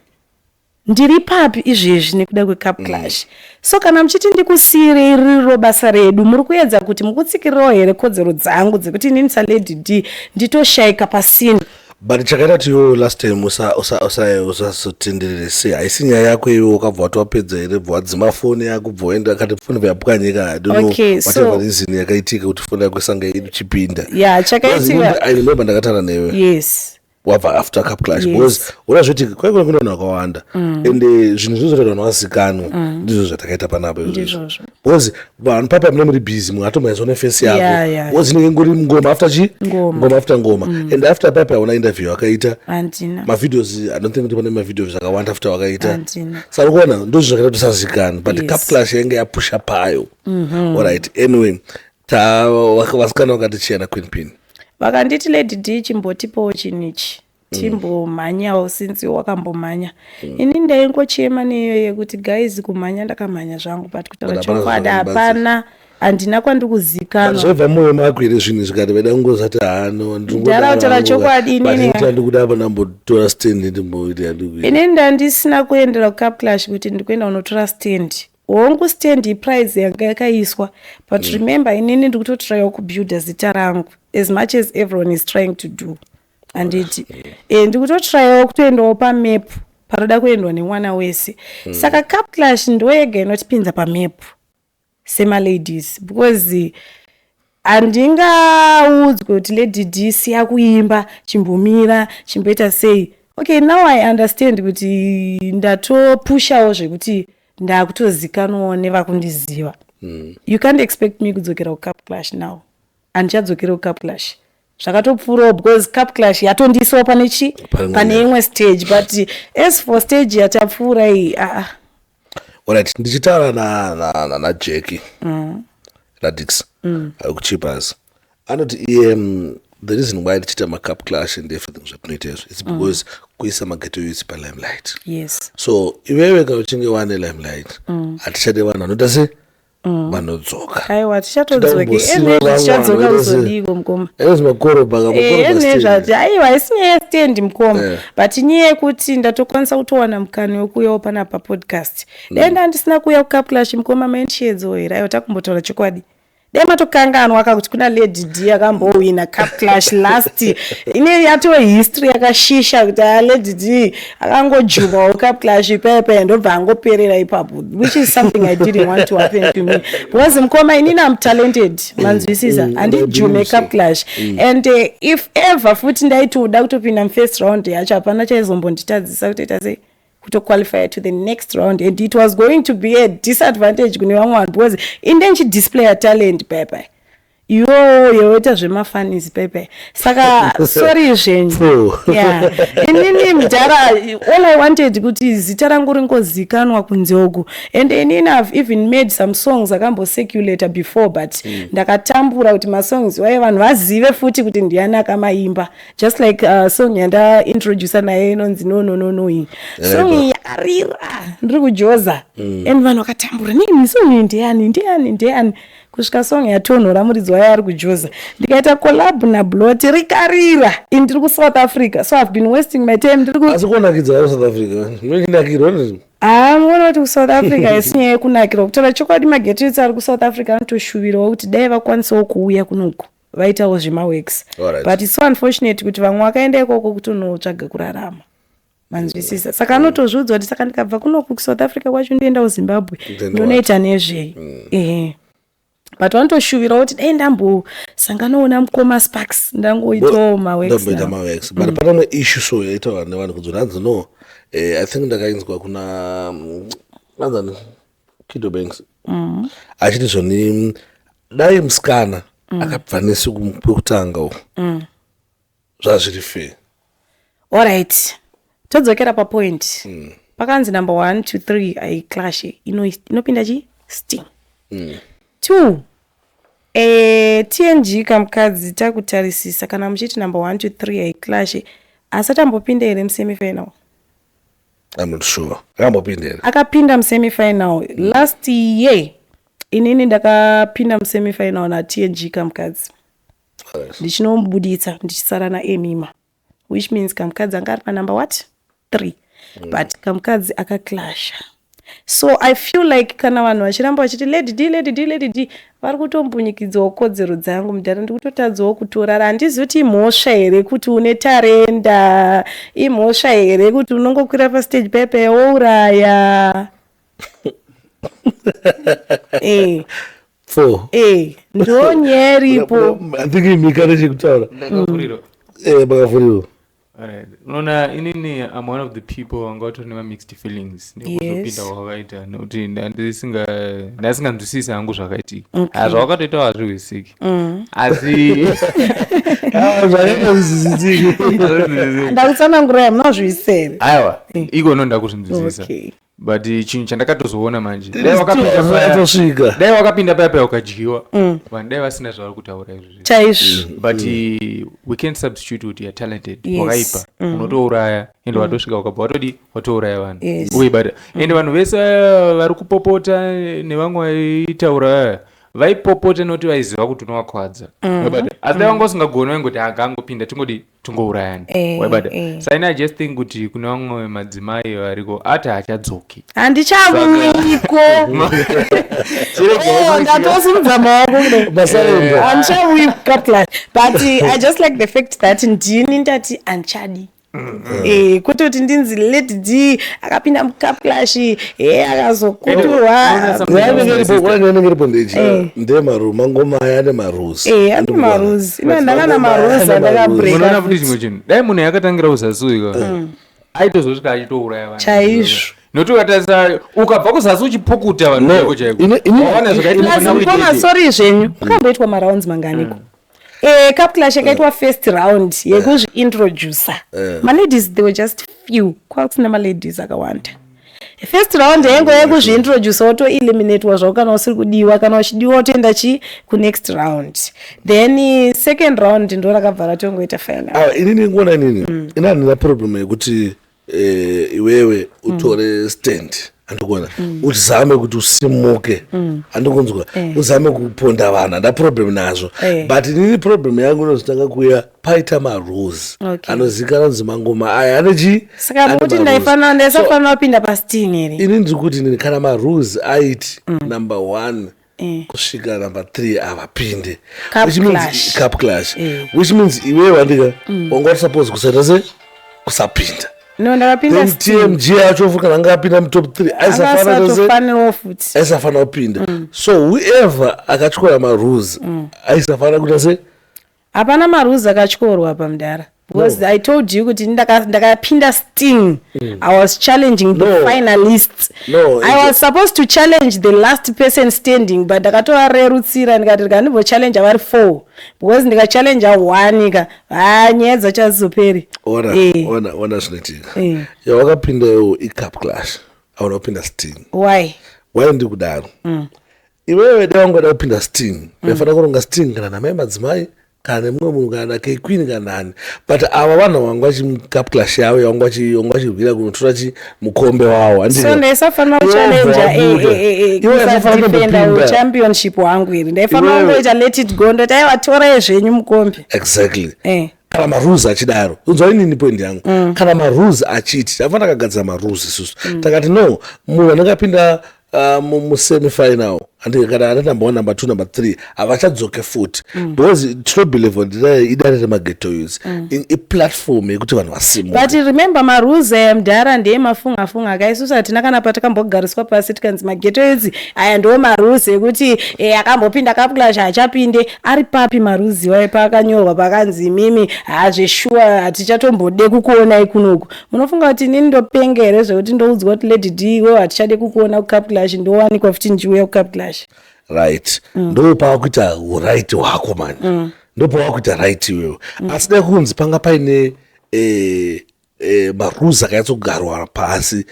ndiri papi izvezvi nekuda kweCup Clash. So kana muchiti ndikusiyirei, ririro basa redu, muri kuedza kuti mukutsikirirawo here kodzero dzangu dzekuti inini saLady D nditoshayika pasini? But chakaita kuti iwewe last time usazotenderere sei, haisi nyaya yako iwe wakabva watowapedza here, bva wadzima foni yako, bva waenda kati foni yapwanyika? I don't know, whatever reason yakaitika kuti foni yako isange ichipinda. Ya, chakaitika I remember ndakataura newe wabva after Cup Clash, because unazvoti kwaikona kune vanhu vakawanda, ende zvinhu zvinozoita vanhu vazikanwe ndizvo zvatakaita panapa izvozvo. Ndizvozvo. Because vanhu papa mune muri busy, munhu atomhanyiswa neface yako, because inenge ingori ngoma after chi Ngoma. Ngoma after ngoma. And after papa hauna interview wakaita. Handina. Mavideos, I don't think kuti pane mavideos akawanda after wakaita. Handina. Saka kuona ndozvo zvakaita tisazikanwe, but Cup Clash yange yapusha payo. Alright, anyway, ta vasikana vakati chiyana Queen Pin. Vakanditi, "Lady D, chimbotipowo chinhu ichi, timbomhanyawo since wakambomhanya." Ini ndaingochema neyo yekuti, guys, kumhanya ndakamhanya zvangu, but kutaura But hapana chokwadi, zvakamubatsira. hapana, handina kwandikuzikanwa. Zvaibva mumwoyo mako here zvinhu zvikati vaida kungozati hano? Ndara kutaura chokwadi, inini- Ndikuda apa ndambotora stand, ndimboita yandikuita. Inini ndandisina kuendera kuCup Clash kuti ndikuenda kunotora stand. Hongu, stand iprize yanga yakaiswa, but remember, inini ndikutotryawo kubuilda zita rangu as much as everyone is trying to do, handiti? Ndikutotryawo kutoendawo pamap paroda kuendwa nemwana wese. Saka Cup Clash ndo yega inotipinza pamap semaladies, because handingaudzwe kuti, "Lady D, siya kuimba, chimbomira, chimboita sei." Okay, now I understand kuti ndatopushawo zvekuti ndakutozikanwawo nevakundiziva. You can't expect me kudzokera kuCup Clash now. Handichadzokeri kuCup Clash, zvakatopfuurawo, because Cup Clash yatondiisawo pane chi Pane pane imwe stage, but as for stage yatapfuura iyi, aa. Alright, ndichitaura naJackie Radix kuChipas, anoti iye the reason why tichiita maCup Clash and everything zvatinoita izvo, it's because kuisa maghetto youths palimelight. So iwewe kana uchinge wane limelight, hatichade vanhu vanoita se vanodzoka. Aiwa, tichatodzoki. Tichambosiya Ene vamwe tichadzoka vanhu vanoita kuzodiko, mukoma? Enozi makorobha. Ene zvati aiwa, isi nyaya yestand, mukoma, but inyaya yekuti ndatokwanisa kutowana mukana wekuuyawo panapa podcast. Dai ndandisina kuuya kuCup Clash, mukoma, maendishedzo here? Aiwa, takumbotaura chokwadi, dai matokanganwa kakuti kuna Lady D akambowina Cup Clash last. Ine yato history yakashisha kuti a Lady D akangojumawo Cup Clash ipaipai, ndobva angoperera ipapo, which is something I didn't want to happen to me, because mukoma, inini am talented, manzwisisa? Handijume I believe so. Cup Clash. And if ever futi ndaitoda kutopinda mufirst round yacho, hapana chaizombonditadzisa kutoita sei. Kutoqualify to the next round, and it was going to be a disadvantage kune vamwe vanhu because inde ndichidisplaya talent pepe, iwewo yoita zvemafanisi pepe. Saka sorry zvenyu. Yeah, inini mudhara, all I wanted kuti zita rangu ringozikanwa kunze uku. And inini I've even made some songs akambocirculata before, but ndakatambura kuti masongs waye vanhu vazive futi kuti ndiani akamaimba, just like song yandaintroduca naye inonzi "No No No No". Iyi song iyi yakarira ndiri kujoza and vanhu vakatambura, "Nini, song iyi ndeyani, ndeyani, ndeyani?" Kusvika song yatonhora, muridzi wayo ari kujoza. Ndikaita collab naBlot, rikarira. Ini ndiri kuSouth Africa, so I've been wasting my time ndiri ku Asi kunakidza vari South Africa, munochinakirwa. Haa, muona kuti kuSouth Africa isi nyaya yekunakirwa. Kutaura chokwadi, maghetto youths ari kuSouth Africa anotoshuvirawo kuti dai vakwanisawo kuuya kunoku vaitawo zvemaworks. But it's so unfortunate kuti vamwe vakaenda ikoko kutonotsvaga kurarama, manzwisisa? Saka anotozviudza kuti saka ndikabva kunoku kuSouth Africa kwacho ndoenda kuZimbabwe, Then ndonoita nezvei? Ehe, but vanotoshuvirawo kuti dai ndambosanganawo namukoma Sparks, ndangoitawo maworks Ndomboita now. maworks. But pane imwe issue so yaitaura nevanhu kunzi hanzi no, I think ndakainzwa kuna anzani, Kido Banks, achiti zvoni dai musikana akabva nesu kwekutanga uku, zvazviri fair. Alright, todzokera papoint pakanzi number one to three aiclash, inopinda chi Sting two. TNG Kamukadzi, takutarisisa kana muchiti number one to three aiclash, asati ambopinda here musemifinal? I'm not sure akambopinda here. Akapinda musemifinal last year. Inini ndakapinda musemifinal naTNG Kamukadzi, ndichinomubuditsa, ndichisara naEmima, which means Kamukadzi anga ari panumber what? Three. But Kamukadzi akaclasha. So I feel like kana vanhu vachiramba vachiti Lady D, Lady D, Lady D, vari kutombunyikidzwawo kodzero dzangu mudhara. Ndiri kutotadzawo kutorara. Handizivi kuti imhosva here kuti une tarenda, imhosva here kuti unongokwira pastage pepe wouraya. Four. Ndo nyaya iripo. I think imika nechekutaura. Ndakavhurirwa. Makavhurirwa. Alright. Unoona, inini I'm one of the people vanga vatori nema-mixed feelings nekuzopinda kwakaita, nekuti ndasinganzwisisi hangu zvakaitika. Zvawakatoita hazvihwisiki, asi Zvakazvisisiki. Ndakutsanangurai, hamuna. Aiwa, ikono ndakuzvinzwisisa. But chinhu chandakatozoona manje, dai wakapinda paya, Atosvika. Dai wakapinda paya paya ukadyiwa, vanhu dai vasina zvavari kutaura izvozvi. But we can't substitute kuti you're talented. Wakaipa, unotouraya, ende watosvika ukabva watodi watouraya vanhu. Uibata, ende vanhu vese vari kupopota nevamwe vaitaura vaipopota nekuti vaiziva kuti unovakwadza. Waibata, asi dai vanga usingagoni, vaingoti akangopinda, tingodi tingourayani. Waibata? Saini I just think kuti kune vamwe madzimai variko ati haachadzoki. Handichauyiko. Oh, ndatosimudza maoko kudai. Masalemba. Handichauyi cup clash, but I just like the fact that ndini ndati handichadi. Kwete kuti ndinzi Lady D akapinda mucup clash, akazokuturwa. Inenge iripo ndechi ndemaru mangoma aya ane marules. Ane marules. Ina ndakana marules andakabreaka. Unoona futi chimwe chinhu, dai munhu yakatangira kuzasi uika, aitozosvika achitouraya vanhu. Nokuti ukatarisa, ukabva kuzasi uchipukuta vanhu chaiko chaiko, waona zvakaitika Plus, kuna mukoma, Widede. sorry zvenyu, pakamboitwa marounds manganiko? Cup clash yakaitwa first round yekuzviintroducer maladies, they were just few, kwakusina maladies akawanda. First round yaingo yekuzviintroducer, wotoeliminatwa zvako kana usiri kudiwa. Kana uchidiwa, wotoenda chi kunext round. Then second round ndo rakabva ratongoita final. Ah, inini ngona inini ini handina problem yekuti iwewe utore stand, handikuona, uzame kuti usimuke, handikunzwa, uzame kuponda vanhu, handa problem nazvo. But inini problem yangu inozotanga kuuya paita marules anozivikanwa kunzi mangoma aya ane chi Saka ane mukuti marules. Ndaisafanira kupinda pasting here? Ini ndiri kuti inini kana marules aiti number one kusvika number three havapinde, Cup which means clash. Cup clash, which means iwewe wandika wanga uri suppose kusaita se kusapinda. No, ndakapinda Then sting. TMG yacho futi kana anga apinda mutop three, aisafanira se Angasatofanirawo futi. Aisafanira kupinda. So whoever akatyora marules aisafanira kuita se Hapana marules akatyorwa pamudhara. Because I told you kuti ndakapinda Sting. I was challenging the No. finalists. No, I was supposed to challenge the last person standing, but ndakatovarerutsira ndikati ndikandimbochallenge vari four, because ndikachallenge one ka, ha, nyaya dzacho hadzizoperi. Ona, ona, ona zvinoitika. Yawakapindawo iCup Clash, auna kupinda Sting. Why? Why ndikudaro? Iwewe dai wangoda kupinda Sting, waifanira kuronga Sting kana namai Madzimai, kana nemumwe munhu, kana naKqueen, kana nani. But ava vanhu vanga vachimuCup Clash yavo, yavanga vachirwira kunotora chi mukombe wavo. So ndaisafanira kuchallenge, kusadefenda championship wangu here? Ndaifanira kungoita let it go, ndoti aiwa, torai zvenyu mukombe. Exactly. Kana marules achidaro, unzwa inini point yangu, kana marules achiti tafanira takagadzira marules isusu, takati no, munhu anenge apinda musemifinal, handi, kana ana number one, number two, number three, havachadzoke futi, because tinobelieve kuti idare remaghetto youths, iplatform yekuti vanhu vasimuke. But remember, marules aya, mudhara, ndeyemafunga-funga ka. Isusu hatina kana patakambogariswa pasi tikanzi maghetto youths aya ndo marules ekuti akambopinda Cup Clash hachapinde. Ari papi marules iwayo paakanyorwa pakanzi mimi hazveshuwa hatichatombode kukuonai kunoku? Munofunga kuti inini ndopenga here zvekuti ndoudzwa kuti Lady D, iwewo hatichade kukuona kuCup Clash, ndowanikwa futi ndichiuya kuCup Clash? Right, ndo pawakuita right hwako mani, ndo pawakuita right iwewe. Asi dai kunzi panga paine marules akanyatsogarwa pasi,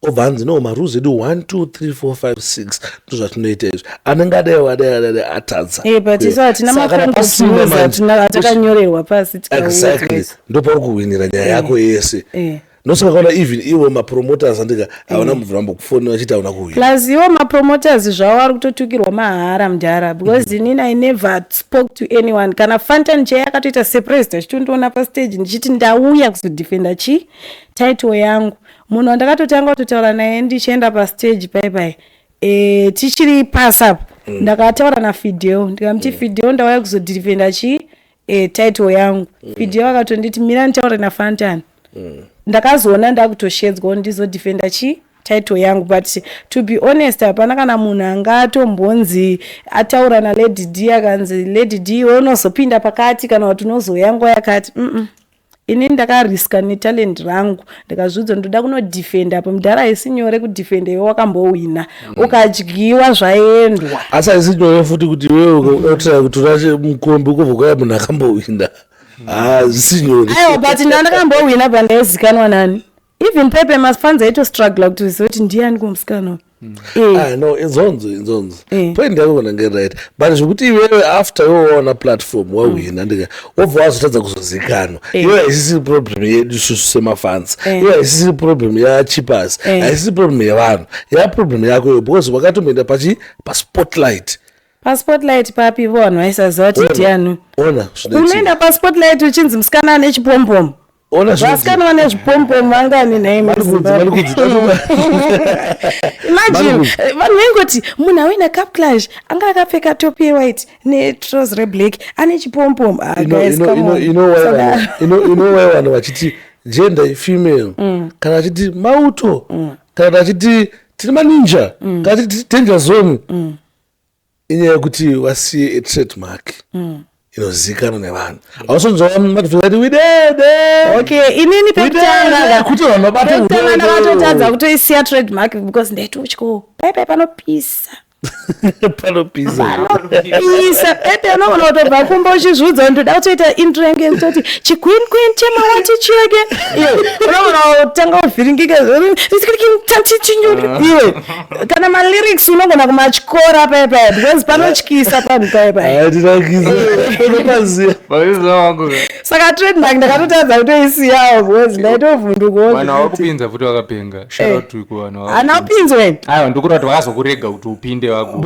obva anzi no, marules edu 1 2 3 4 5 6, ndo zvatinoita izvi, anenge adai, adai, adai atadza. But isu hatina Saka kana pasina maconcrete manje, atakanyorerwa pasi tikaudzwa. Exactly, ndo pauri kuhwinira nyaya yako yese. Ndosaka kaona even ivo mapromoters andika havana mubvira vambokufonera vachiti hauna kuhwina. Plus iwo mapromoters zvavo ari kutotukirwa mahara, mudhara, because inini I never spoke to anyone. Kana Fantan chai akatoita surprised achitondiona pastage ndichiti ndauya kuzodefenda chi title yangu. Munhu wandakatotanga kutotaura naye ndichienda pastage pai tichiri pasap, ndakataura naFidel, ndikamuti, "Fidel, ndauya kuzodefenda chi title yangu." Fidel akatonditi, "Mira nditaure naFantan." Ndakazoona ndakutoshedzwa ndizodefenda chi title yangu. But to be honest, hapana kana munhu angatombonzi ataura naLady D, akanzi, "Lady D, iwe unozopinda pakati," kana kuti, "Unozouya nguva yakati." Inini ndakariska netalent rangu, ndikazviudza ndoda kunodefenda apo. Mudhara, haisi nyore kudefenda iwe wakambowina, ukadyiwa zvaendwa. Asi haisi nyore futi kuti iwewe ukautira kutora mukombe ukobva kwaya munhu akambowina, hazvisi nyore. Aiwa, but ndandakambowina pandaizikanwa nani? Even pepe mafans aitostrugla kuti uzive kuti ndiani kumusikana. Ah, no, inzonzo, inzonzo. Point yako kona ngeright, but zvekuti iwewe after iwe waona platform, wahwina, ndika wobva wazotadza kuzozikanwa, iwe haisisiri problem yedu isusu semafans. Iwe haisisiri problem yaChipaz, haisisiri problem yevanhu, yaproblem yako iwe, because wakatomboenda pachi paspotlight. Paspotlight papi? Ivo vanhu vaisaziva kuti ndiani. Ona zvinoitika. Unoenda paspotlight uchinzi musikana ane chipompomo. Ona zvinoitika. Vasikana vane zvipompomo vangani nhai Marikudzi, muZimbabwe? marikudzi. Imagine, Marikudzi. vanhu vaingoti munhu awina Cup Clash anga akapfeka top yewhite netrouser reblack, ane chipompomo. Ah, guys, come on. You know why vanhu vachiti gender female, kana vachiti mauto, kana vachiti tiri maninja, kana vachiti danger zone? Inyaya yekuti vasiye atrademark inozivikanwa nevanhu. Hausonzwa madhoti widede? Okay, inini pekutanga Kuti vanhu vabate pekutanga udede. ndakatotadza kutoisiya trademark because ndaitotyawo. Paipai panopisa. Panopisa. Panopisa pepe. Unogona kutobva kumba uchizviudza kuti ndoda kutoita intro yangu yekutoti chiqueen queen chemawati cheke, iwe unogona kutanga kuvhiringika iwe. Kana malyrics unogona kumatyora paipai because panotyisa panhu paipai. Hatinakisa, unopaziva. Vaizwa wangu. Saka trademark ndakatotadza kutoisiyawo because ndaitovhundukawo. Vanhu havakupinza futi vakapenga. Shout out to kuvanhu. Hana kupinzwe. Aiwa, ndikura kuti vakazokurega kuti upinde wako,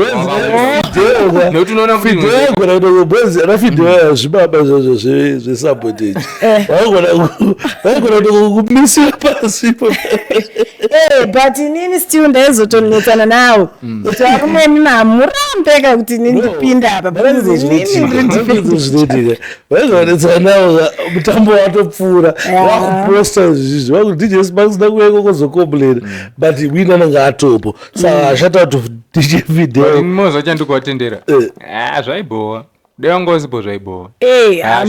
nekuti unoona kuti Fideo kuti boys ana Fideo, zvibaba zvazvo zvesabotage, vaigona kutokumisira pasi. But inini still ndaizotonetsana nawo kuti varume mimi hamurambeka kuti inini ndipinde apa because inini ndiri defend. Zvinoitika, vaizonetsana nawo, mutambo watopfuura, wakuposta zvizvi, vakuti DJ Sparks ndakuuya kuzocomplaina, but wina anenge atopo. Saka shout out to DJ Fideo. Moza chandikuvatendera. Ah, zvaibhowa. Dai wanga usipo zvaibowa. Ah,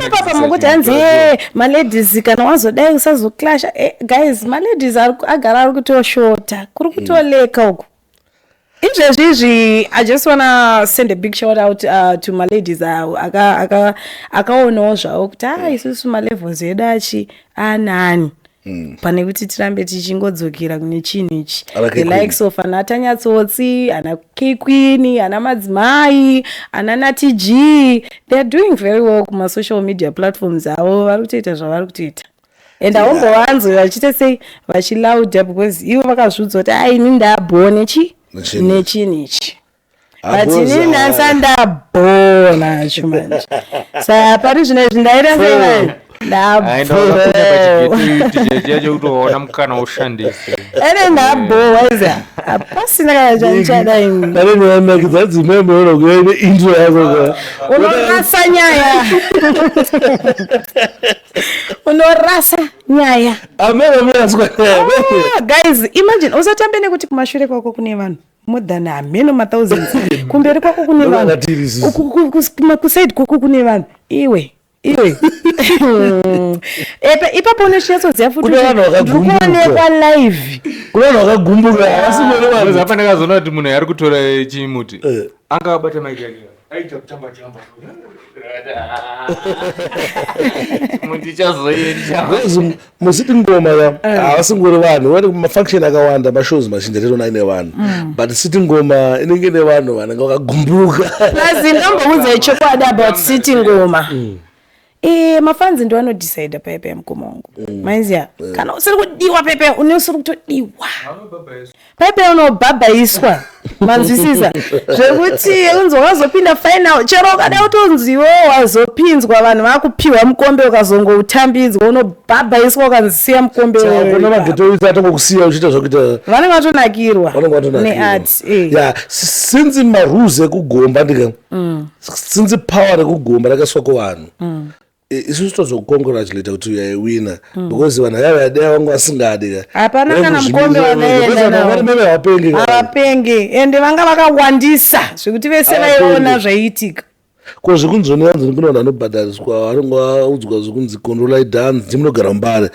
ipapa mukuti hanzi maladies kana wazodai usazoclasha. Guys, maladies agara ari kutoshota, kuri kutoleka uku izvezvi izvi. I just wanna send a big shout out to maladies akaonawo zvavo kuti a isusu malevels edu achi anani pane kuti tirambe tichingodzokera kune chinhu ichi. Ana The K-Queen. likes of ana Tanyatsotsi, ana Kqueen, ana Madzimai, ana Nati G, they are doing very well kumasocial media platforms avo. Vari kutoita zvavari kutoita and haumbovanzwi vachiita sei, vachilauda, because ivo vakazviudza kuti ai, ini ndabho nechi Nechinhu. Nechinhu ichi. But Abhoza. inini ndasa ndabho nacho manje, saka pari zvino izvi ndaita sei manje? Aenda wakakunya pachigeto chiya chekuti waona mukana woshandisa. Ene ndabhowa iza, hapasina kana chandichada ini. Pane nevanakidza dzimwe kuya ine intro yako. Unorasa nyaya, unorasa nyaya. Amene munaswa. Ah, guys, imagine usatambe nekuti kumashure kwako kune vanhu more than hameno mathousands, kumberi kwako kune vanhu. Ndovakatiri isusu. Kuside kwako kune vanhu, iwe iwe. Epe ipapo unochinatsoziva futi Kune vanhu kuti ndiri vakagumbuka. kuonekwa live. Kune vanhu vakagumbuka, asi mune Because vanhu apa ndakazoona kuti munhu ari kutora chimuti anga akabata maiki yake, aita kutamba tamba, chimuti chazoenda. Because musiti ngoma ka havasingori vanhu vari kumafunction akawanda, mashows mazhinji atinoona ine vanhu, but siti ngoma inenge ine vanhu vanenge vakagumbuka. Plus ndombokuudzai chokwadi about city ngoma. Mafanzi ndo anodecida paipa mukoma wangu, maiziya. Kana usiri kudiwa paipa, une usiri kutodiwa paipa, unobhabhaiswa, manzwisisa? Zvekuti unzi wakazopinda final, chero ukada kutonziwo wazopinzwa, vanhu vakupiwa mukombe, ukazongoutambidzwa unobhabhaiswa, ukanzisiya mukombe Kuna ipapo. magetoisa atongokusiya uchiita zvokuita. Vanenge vatonakirwa Vanenge vatonakirwa. neart. Ya, since marules ekugomba ndika, since power rekugomba rakaiswa kuvanhu, isusu tozokongratulata kuti you are a winner, because vanhu aya vadai vanga vasingadi ka. Hapana kana mukombe wavaenda nawo. Meme hawapengi ka. Havapengi, ende vanga vakawandisa zvekuti vese Havapengi. vaiona zvaiitika. Ko zvekunzoni vanzi kune vanhu vanobhadhariswa, vanenge vaudzwa zvekunzi controlai dhanzi, ndimunogara muMbare.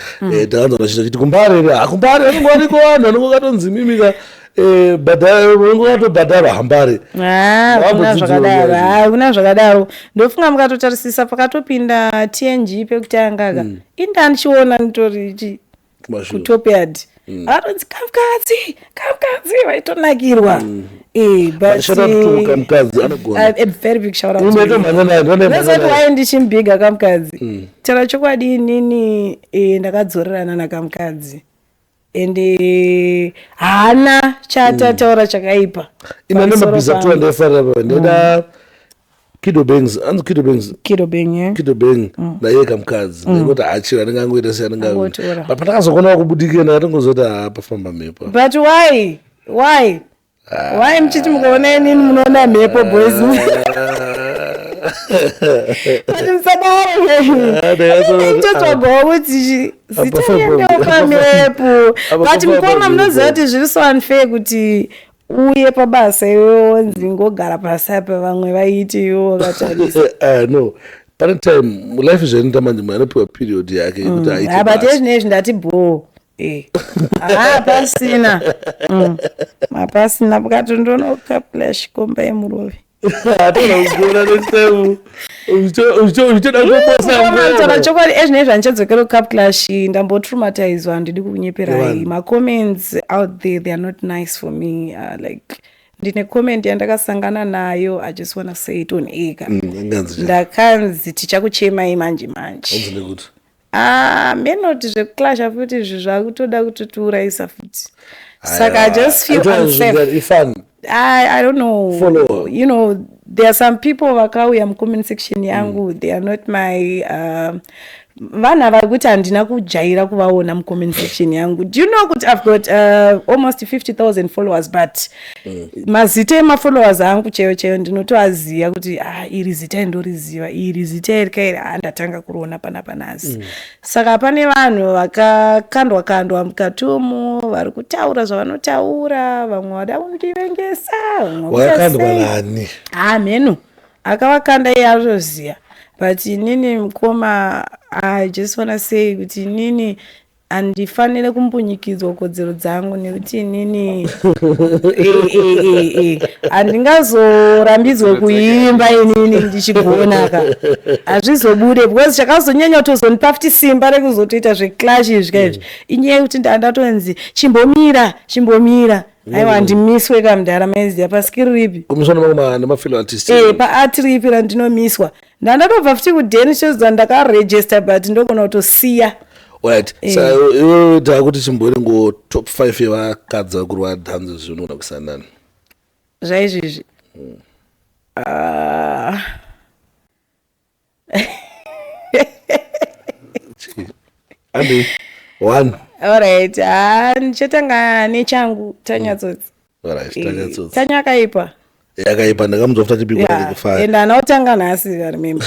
Takanzwa vachita chiti kuMbare here? Hakumbare vanenge variko vanhu vanenge vakatonzi mimika vanenge vakatobhadharwa hambare. Ah, hakuna Vambodzidzira zvakadaro. zvaizvo. Hakuna zvakadaro. Ndofunga mukatotarisisa pakatopinda TNG pekutanga ka, inda ndichiona nditori chi Kumashure. kuTopyard, atonzi kamukadzi, kamukadzi, vaitonakirwa. But Shout out to Kamukadzi, anogona. A very big shout out to Ine you. tomhanya naye, ndone mhanya Ndozoti naye. wai ndichimubhiga kamukadzi. Taura chokwadi, inini ndakadzorerana nakamukadzi, ende haana chaatataura chakaipa Ine pamusoro nemabhiza pangu. tuwa ndaifarira pa ndaida Kido Bangs, anzi Kido Bangs. Kido Bang, eh? Kido Bang naiye kamukadzi, ndingoti hachira anenge angoita sei, anenge Angotora. but pandakazokonawo kubudikira ndakatongozoti ha, pafamba mhepo. But why muchiti mukaona inini munoona mhepo, boys? But musadaro. Ndotsvagawo kuti zita riendewo pamhepo. But mukoma, munoziva kuti zviri so unfair kuti uye pabasa iwewe wonzi ngogara pasi apa, vamwe vaiti iwe wakatarisa. No, pane time mulife zvainoita manje, munhu anopiwa period yake yekuti aite But basa. ezvinezvi ndati bho, hapasina, hapasina mukatondoona Cup Clash komba yemurovi. Hatona kugona next time uchitoda kubosa. Taura chokwadi, ezvinezvi handichadzokera kuCup Clash. Ndambotraumatizwa, handidi kunyeperai. Nevanhu. Macomments out there, they are not nice for me. Like ndine comment yandakasangana nayo, I just wanna say it on air ka. Nganzi Ndakanzi tichakuchemai manje manje. Anzi nekuti? Ah, menoti zvekuclasha futi izvi zvakutoda kutotiurayisa futi, saka I just feel unsafe. Ifan. I don't know. Follow. There are some people vakauya mucomment section yangu. They are not my vanhu ava kuti handina kujaira kuvaona mucomment section yangu. Do you know kuti I've got almost 50,000 followers, but mazita emafollowers angu chaiyo chaiyo ndinotoaziva kuti ah, iri zita indoriziva, iri zita iri kairi, ah, ndatanga kuriona panapa nhasi. Saka pane vanhu vakakandwa kandwa mukati umu vari kutaura zvavanotaura, vamwe vada kundivengesa, vamwe vakuita Wakakandwa sei. nani? Ah, mheno. Akavakanda iye atoziya. But inini, mukoma, I just wanna say kuti inini handifanire kumbunyikidzwa kodzero dzangu, nekuti inini handingazorambidzwe kuimba inini ndichigona ka. Hazvizobude, because chakazonyanya kutozondipa futi simba rekuzotoita zveclash izvi kaizvi inyaya yekuti ndandatonzi chimbomira, chimbomira. Aiwa, handimiswe kamudhara, maiziya paskiri ripi? Kumiswa nemafellow artist. Paart ripi randinomiswa? Ndandatobva futi kudheni chozwa ndakaregister, but ndogona kutosiya. Right, sa iwewe taakuti chimboerengo top 5 yevakadzi vakuru vadhanzi zvinogona kusanani. Zvaizvizvi? Ah. Andi one. Alright, ha, ndichatanga nechangu, Tanyatsotsi. Alright, Tanyatsotsi. Tanya akaipa. Yakaipa, ndakamunzwa futi achipikwa. Yeah, and haana kutanga nhasi, I remember.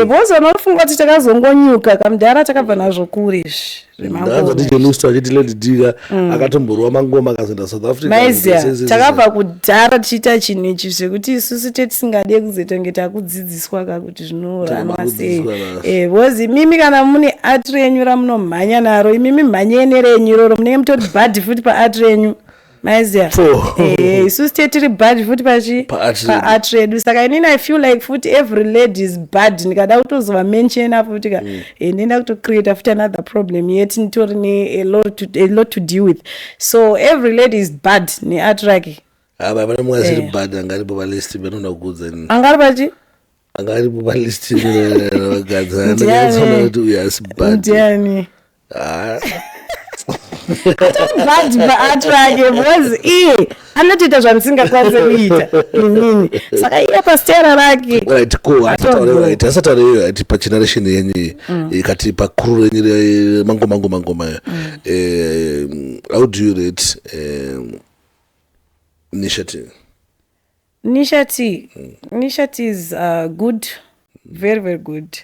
Because unofunga kuti takazongonyuka kamudhara, takabva nazvo kure izvi. Ndakanzwa DJ Lusto achiti Lady D ka akatomborwa mangoma akazoenda South Africa. Maiziya, takabva kudhara tichiita chinhu ichi, zvekuti isusu tetisingade kuzoita kunge takudzidziswa ka kuti zvinoranwa sei. Makudzidziswa. Because imimi kana mune art renyu ramunomhanya naro, imimi mhanyeni renyu iroro, munenge mutori bad futi paart renyu, maiziya. Four. Isusu tetiri bad futi pachi Paart redu. Paart redu. Saka inini I feel like futi every lady is bad. Ndikada kutozovamenshena futi ka, ndinoenda kutocreata futi another problem, yet nditori ne a lot to deal with. So every lady is bad neart rake. Ava pane mumwe asiri bad angaripo palist, panoda kukudza ini. Angari pachi? Angaripo palist vakadzi. Ndiani? Ndakatsoona kuti uyu asi bad. Ndiani? Ah. Bad paart rake, because iye anotoita zvandisingakwanise kuita inini, saka iye pastera rake. Right, ko asataure, right, asataure iyoyo, ati pageneration yenyu iyi, ikati pakuru renyu remangoma ngoma ngoma iyo, how do you rate Nisha T? Nisha T. Nisha T is good, very, very good.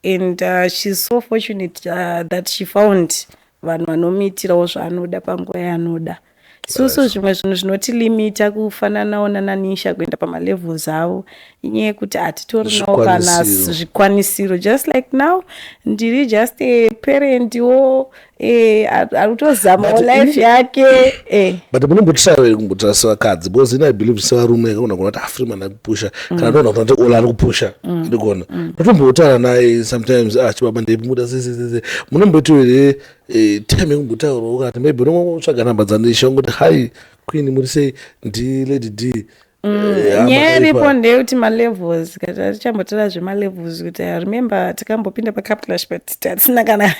And she's so fortunate that she found vanhu vanomuitirawo zvaanoda panguva yaanoda. Isusu zvimwe zvinhu zvinotilimita kufananawo nanaNisha kuenda pamalevels avo inyaya yekuti hatitorinawo kana Zvikwanisiro. Zvikwanisiro. Just like now ndiri just a parentwo ari kutozamawo But life yake. But munombotishayo here kumbotira sevakadzi? Because ini I believe sevarume kaona kuona kuti Afriman ari kupusha, kana ndoona kuti Ola ari kupusha, ndikuona ndotombotaura naye sometimes, ah, chibaba ndeimuda sesesese. Munomboitiwo here time yekumbotaurawo, kana kuti maybe unongotsvaga namba dzaNisha ungoti, "Hi queen, muri sei? Ndi Lady D." Nyaya iripo Makaipa. Ndeyekuti malevels, kana tichambotora zvemalevels, kuti I remember takambopinda pacup clash, but tatisina kana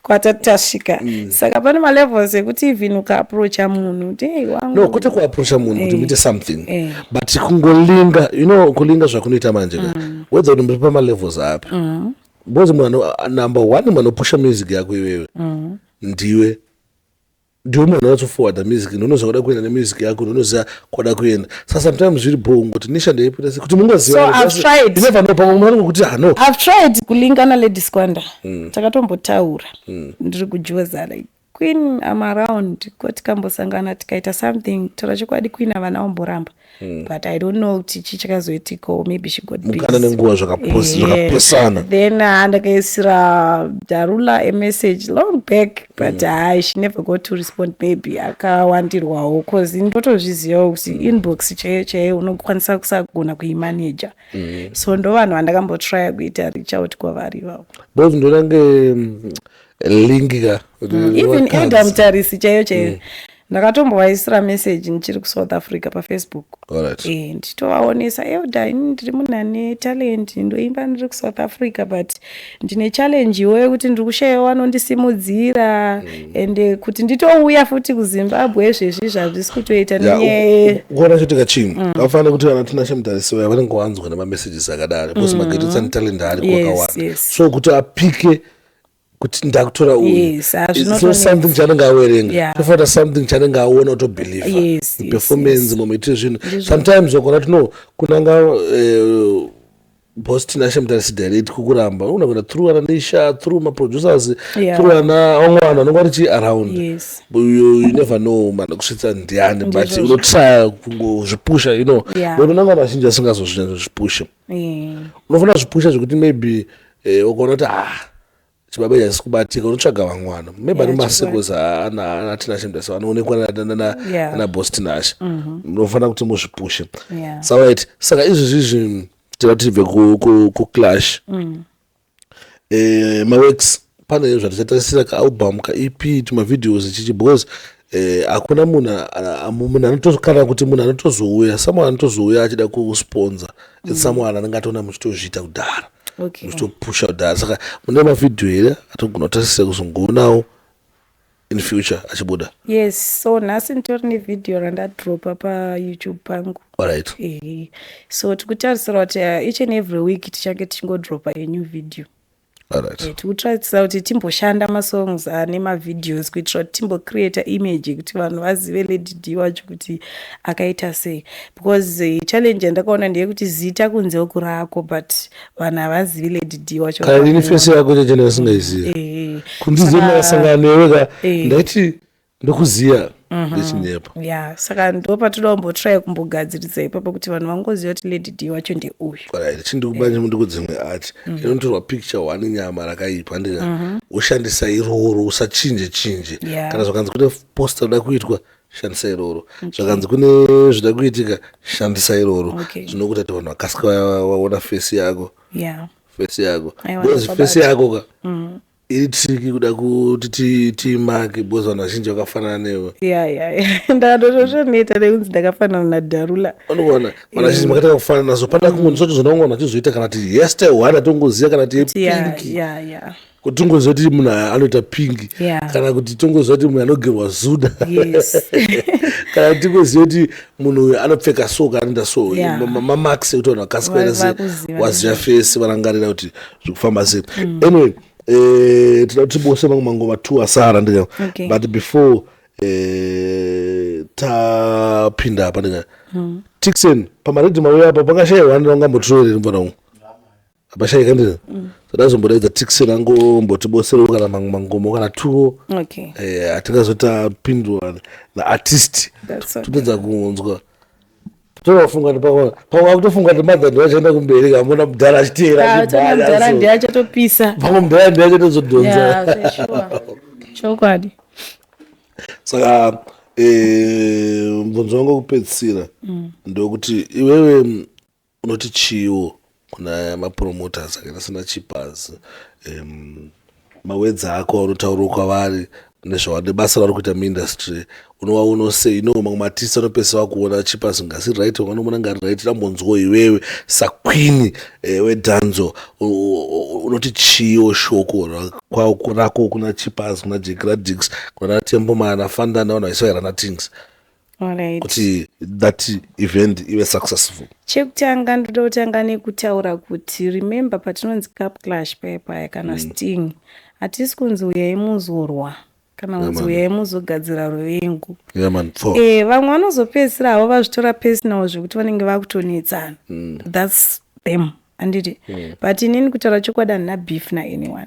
kwatati tasvika. Saka pane malevels ekuti even ukaapproacha munhu kuti, "Hey, wangu." No, kwete kuapproacha munhu kuti muite something, but kungolinga, kulinga zvakunoita manje ka, wedza kuti muri pamalevels api, because munhu number one, munhu anopusha music yako iwewe ndiwe, ndiwe munhu anonyatsoforwarda music, ndinoziva kuda kuenda nemusic yako, ndinoziva kwada kuenda. Saka sometimes zviri bo ngoti Nisha ndeipita sei kuti mungoziva. So I've tried. You never know, pamwe munhu anongokuti hano. I've tried kulinga naLady Squanda. Takatombotaura ndiri kujoza, like, "Queen, I'm around, ko tikambosangana tikaita something?" Taura chokwadi, Queen havana kumboramba, but I don't know kuti chii chakazoitikawo, maybe she got Mukana busy. nenguva zvakapesana. Then ndakaisira Darula a message long back, but hai, she never got to respond. Maybe akawandirwawo, cause ndotozvizivawo kuti inbox chaiyo chaiyo unokwanisa kusagona kuimaneja. So ndo vanhu vandakambotrya kuita reach out kwavari ivavo. Because ndonange link ka. Even Elder Mutarisi chaiyo chaiyo, ndakatombovaisira message ndichiri kuSouth Africa paFacebook. Ndichitovaonesa, "Elder, ini ndiri munhu ane talent, ndoimba ndiri kuSouth Africa, but ndine challenge iwo yekuti ndiri kushayiwa vanondisimudzira, and kuti nditouya futi kuZimbabwe izvezvi zvazvisi kutoita nenyaya." Kuona chotika chimwe kafanira kuti kana Tinashe Mutarisi vaya vanenge vanzwa nemamessages akadaro, because magetsi ane talent ari kwakawanda. So kuti apike kuti ndakutora uyu, Yes, it's not zvinotonetsa. something chaanenge awerenga. Tofanira something chaanenge aona, otobelieva performance, mumaitiro zvinhu. Sometimes ukona kuti no, kunanga Boss Tinashe Mutarisi direct kukuramba, unogona kuenda through ana Nisha, through maproducers, through ana vamwe vanhu vanonge vari chii around. You never know man kusvitsa ndiani, but Ndizvozvo. unotrya kungozvipusha. Nokuti unanga vanhu vazhinji vasingazozvipusha. Unofanira kuzvipusha zvekuti maybe ukaona kuti ah, chibaba ichi hachisi kubatika, unotsvaga vamwe vanhu maybe ane masecos ana Tinashe Mutarisi vanoonekwa naBoss Tinashe. Munofanira kuti muzvipushe. So right, saka izvi tira tibve kuclash, maworks pane zvatichatarisira, kaalbum, kaEP, tumavideos chichi, because hakuna munhu munhu anotokana kuti munhu anotozouya, someone anotozouya achida kusponsor, it's someone anenge atoona muchitozviita kudhara, muchitopusha kudhara. Saka mune mavhidhiyo here atogona kutarisira kuzongoonawo in future achibuda? Yes, so nhasi nditori nevhidhiyo randadropa paYouTube pangu. Ehe, so tikutarisira kuti each and every week tichange tichingodropa a new video. Tikutarisira kuti timboshanda masongs ane mavideos kuitira kuti timbocreata image yekuti vanhu vazive Lady D wacho kuti akaita sei, because challenge yandakaona ndeyekuti zita kunze uku rako, but vanhu havazivi Lady D wacho. Kana ini face yako chachena vasingaiziva. Kunzidzo makasangana newe ka, ndaiti ndokuziya, ndechinyepa. Ya, saka ndo patoda kumbotry kumbogadzirisa ipapo kuti vanhu vangoziva kuti Lady D wacho ndeuyu. Alright, chindikubanje ndikudzimwe art inotorwa picture one, nyama rakaipa ndika woshandisa iroro, usachinje chinje. Kana zvakanzi kune poster rida kuitwa, shandisa iroro. Zvakanzi kune zvida kuitika, shandisa iroro. Zvinokuita kuti vanhu vakasika vaona face yako, face yako, Aiwa, because ndakabata. face yako ka iri tricky kuda kuti tiimake, because vanhu vazhinji vakafanana newe. Ya, ndakatotozvoneta nekunzi ndakafanana naDharula. Unoona vanhu vazhinji makatanga kufanana, so pada kumwe ndisocho vanhu vachizoita kana kuti hairstyle one atongoziva, kana kuti yepink, kuti tongoziva kuti munhu anoita pink, kana kuti tongoziva kuti munhu anogerwa zuda, kana kuti tingoziva kuti munhu uyu anopfeka so kana anoita so. Mamarks ekuti vanhu vakasika vaita sei, Vakuziva. Waziva face, varangarira kuti zviri kufamba sei. Anyway, tinoda kuti tibose mamwe mangoma two asara ndika, but before tapinda apa ndika, Tixon, pamariddim auya apa pangashayiwa ani rangambotiroereri mufana wangu? Hapashayika ndina, sadazombodaidza Tixon angombotiboserewo kana mamwe mangoma kana two. Hatingazotapindwa naartist. That's okay. Topedza kunzwa, tovafunga kuti pamwe akutofunga kuti madhadhi vachaenda kumberi, kamona mudhara achiteera. Ah, tona mudhara achibhaya. Ndiye achatopisa. Pamwe mudhara ndiye achatozodhonza. Yeah, sure. Chokwadi. Saka mubvunzo wangu wekupedzisira ndokuti iwewe unoti chiwo kuna mapromoters akaita sena Chipas, mawedzi ako aunotaurawo kwavari nebasa ravari kuita muindustry, unovaonawo sei? No, mamwe maartist anopedzisa vakuona Chipas ngasi right, vamwe vanomuona ngari right. Tambonzwawo iwewe saqueen wedancehall, unoti chiwo shoko rako kuna Chipas, kuna Jack Radix, kuna Templeman, Fandana, vanhu vaisvairana things, kuti that event ive successful? Chekutanga ndoda kutanga nekutaura kuti remember, patinonzi Cup Clash paya paya kana Sting, hatisi kunzi uyai muzorwa kana kunzi uyai muzogadzira ruvengo. Yeah, man, four. Vamwe vanozopedzisira havo vazvitora personal zvekuti vanenge vakutonetsana. That's them, handiti? But inini kutaura chokwadi handina beef naanyone.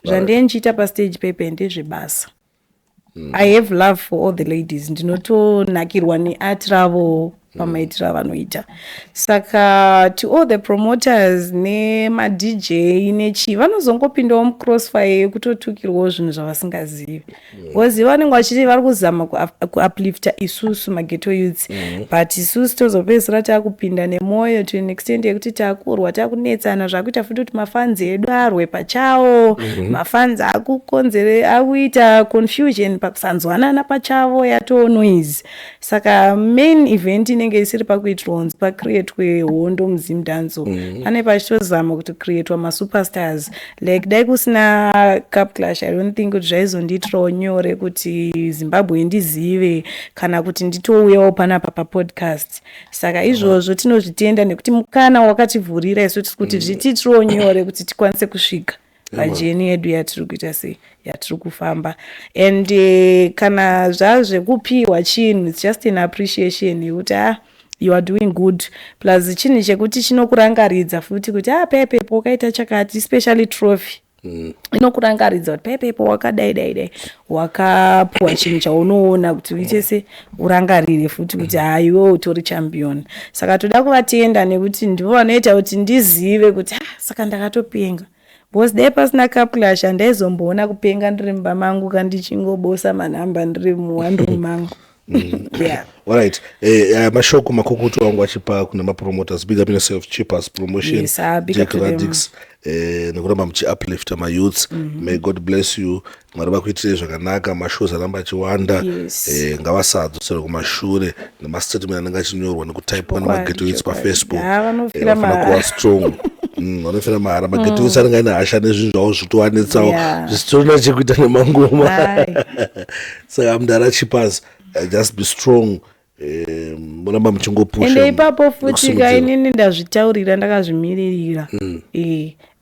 Zvandee ndichiita pastage pepe ndezvebasa. I have love for all the ladies, ndinotonakirwa neart ravo pamaitiro avanoita. Saka to all the promoters nemaDJ nechii, vanozongopindawo mucrossfire yekutotukirwawo zvinhu zvavasingazivi, because vanenge vachiti vari kuzama kuuplifta isusu maghetto youths, but isusu tozopedzisira taakupinda nemwoyo to an extent yekuti taakurwa, taakunetsana, zvakuita futi kuti mafans edu arwe pachawo. Mafans akukonzere akuita confusion pakusanzwanana pachavo, yatoo noise. Saka main event inenge isiri pakuitirwa kunzi pacreatwe hondo muZimdancehall. Pane pachitozama kuti creatwa masuperstars. Like dai kusina Cup Clash, I don't think kuti zvaizondiitirawo nyore kuti Zimbabwe indizive kana kuti nditouyawo panapa papodcast. Saka izvozvo tinozvitenda nekuti mukana wakativhurira isu tiri kuti zvitiitirawo nyore kuti tikwanise kusvika pajourney yedu yatiri kuita sei, yatiri kufamba. And kana zvazvekupiwa chinhu, it's just an appreciation yekuti ah, You are doing good. Plus chinhu chekuti chinokurangaridza futi kuti ah, pepepo wakaita chakati, especially trophy inokurangaridza kuti pepepo wakadai dai dai, wakapuwa chinhu chaunoona kuti uite se urangarire futi kuti ha, iwe utori champion. Saka toda kuvatenda nekuti ndivo vanoita kuti ndizive kuti ah, saka ndakatopenga, because dai pasina Cup Clash handaizomboona kupenga ndiri mumba mangu, kandichingobosa manhamba ndiri muone room mangu, yeah. Alright, mashoko makukutu wangu achipa kune mapromoters. Big up yourself, Cheapers Promotion. Yes, ah, big up Jack to them. Radix, nekuramba muchiuplifta mayouths. May God bless you. Mwari vakuitirei zvakanaka, mashows aramba achiwanda. Ngavasadzoserwe kumashure nemastatement anenge achinyorwa nekutaipwa nemaghetto youths paFacebook. Ah, vanofira Vanofanira mahara. kuva strong. Vanofira mahara maghetto youths anenge aine hasha nezvinhu zvavo zvitowanetsawo zvisitorina chekuita nemangoma. Ai. Saka mudara Chipas, just be strong, muramba muchingopusha Ende ipapo futi nekusimudzira. Ka inini ndazvitaurira ndakazvimiririra,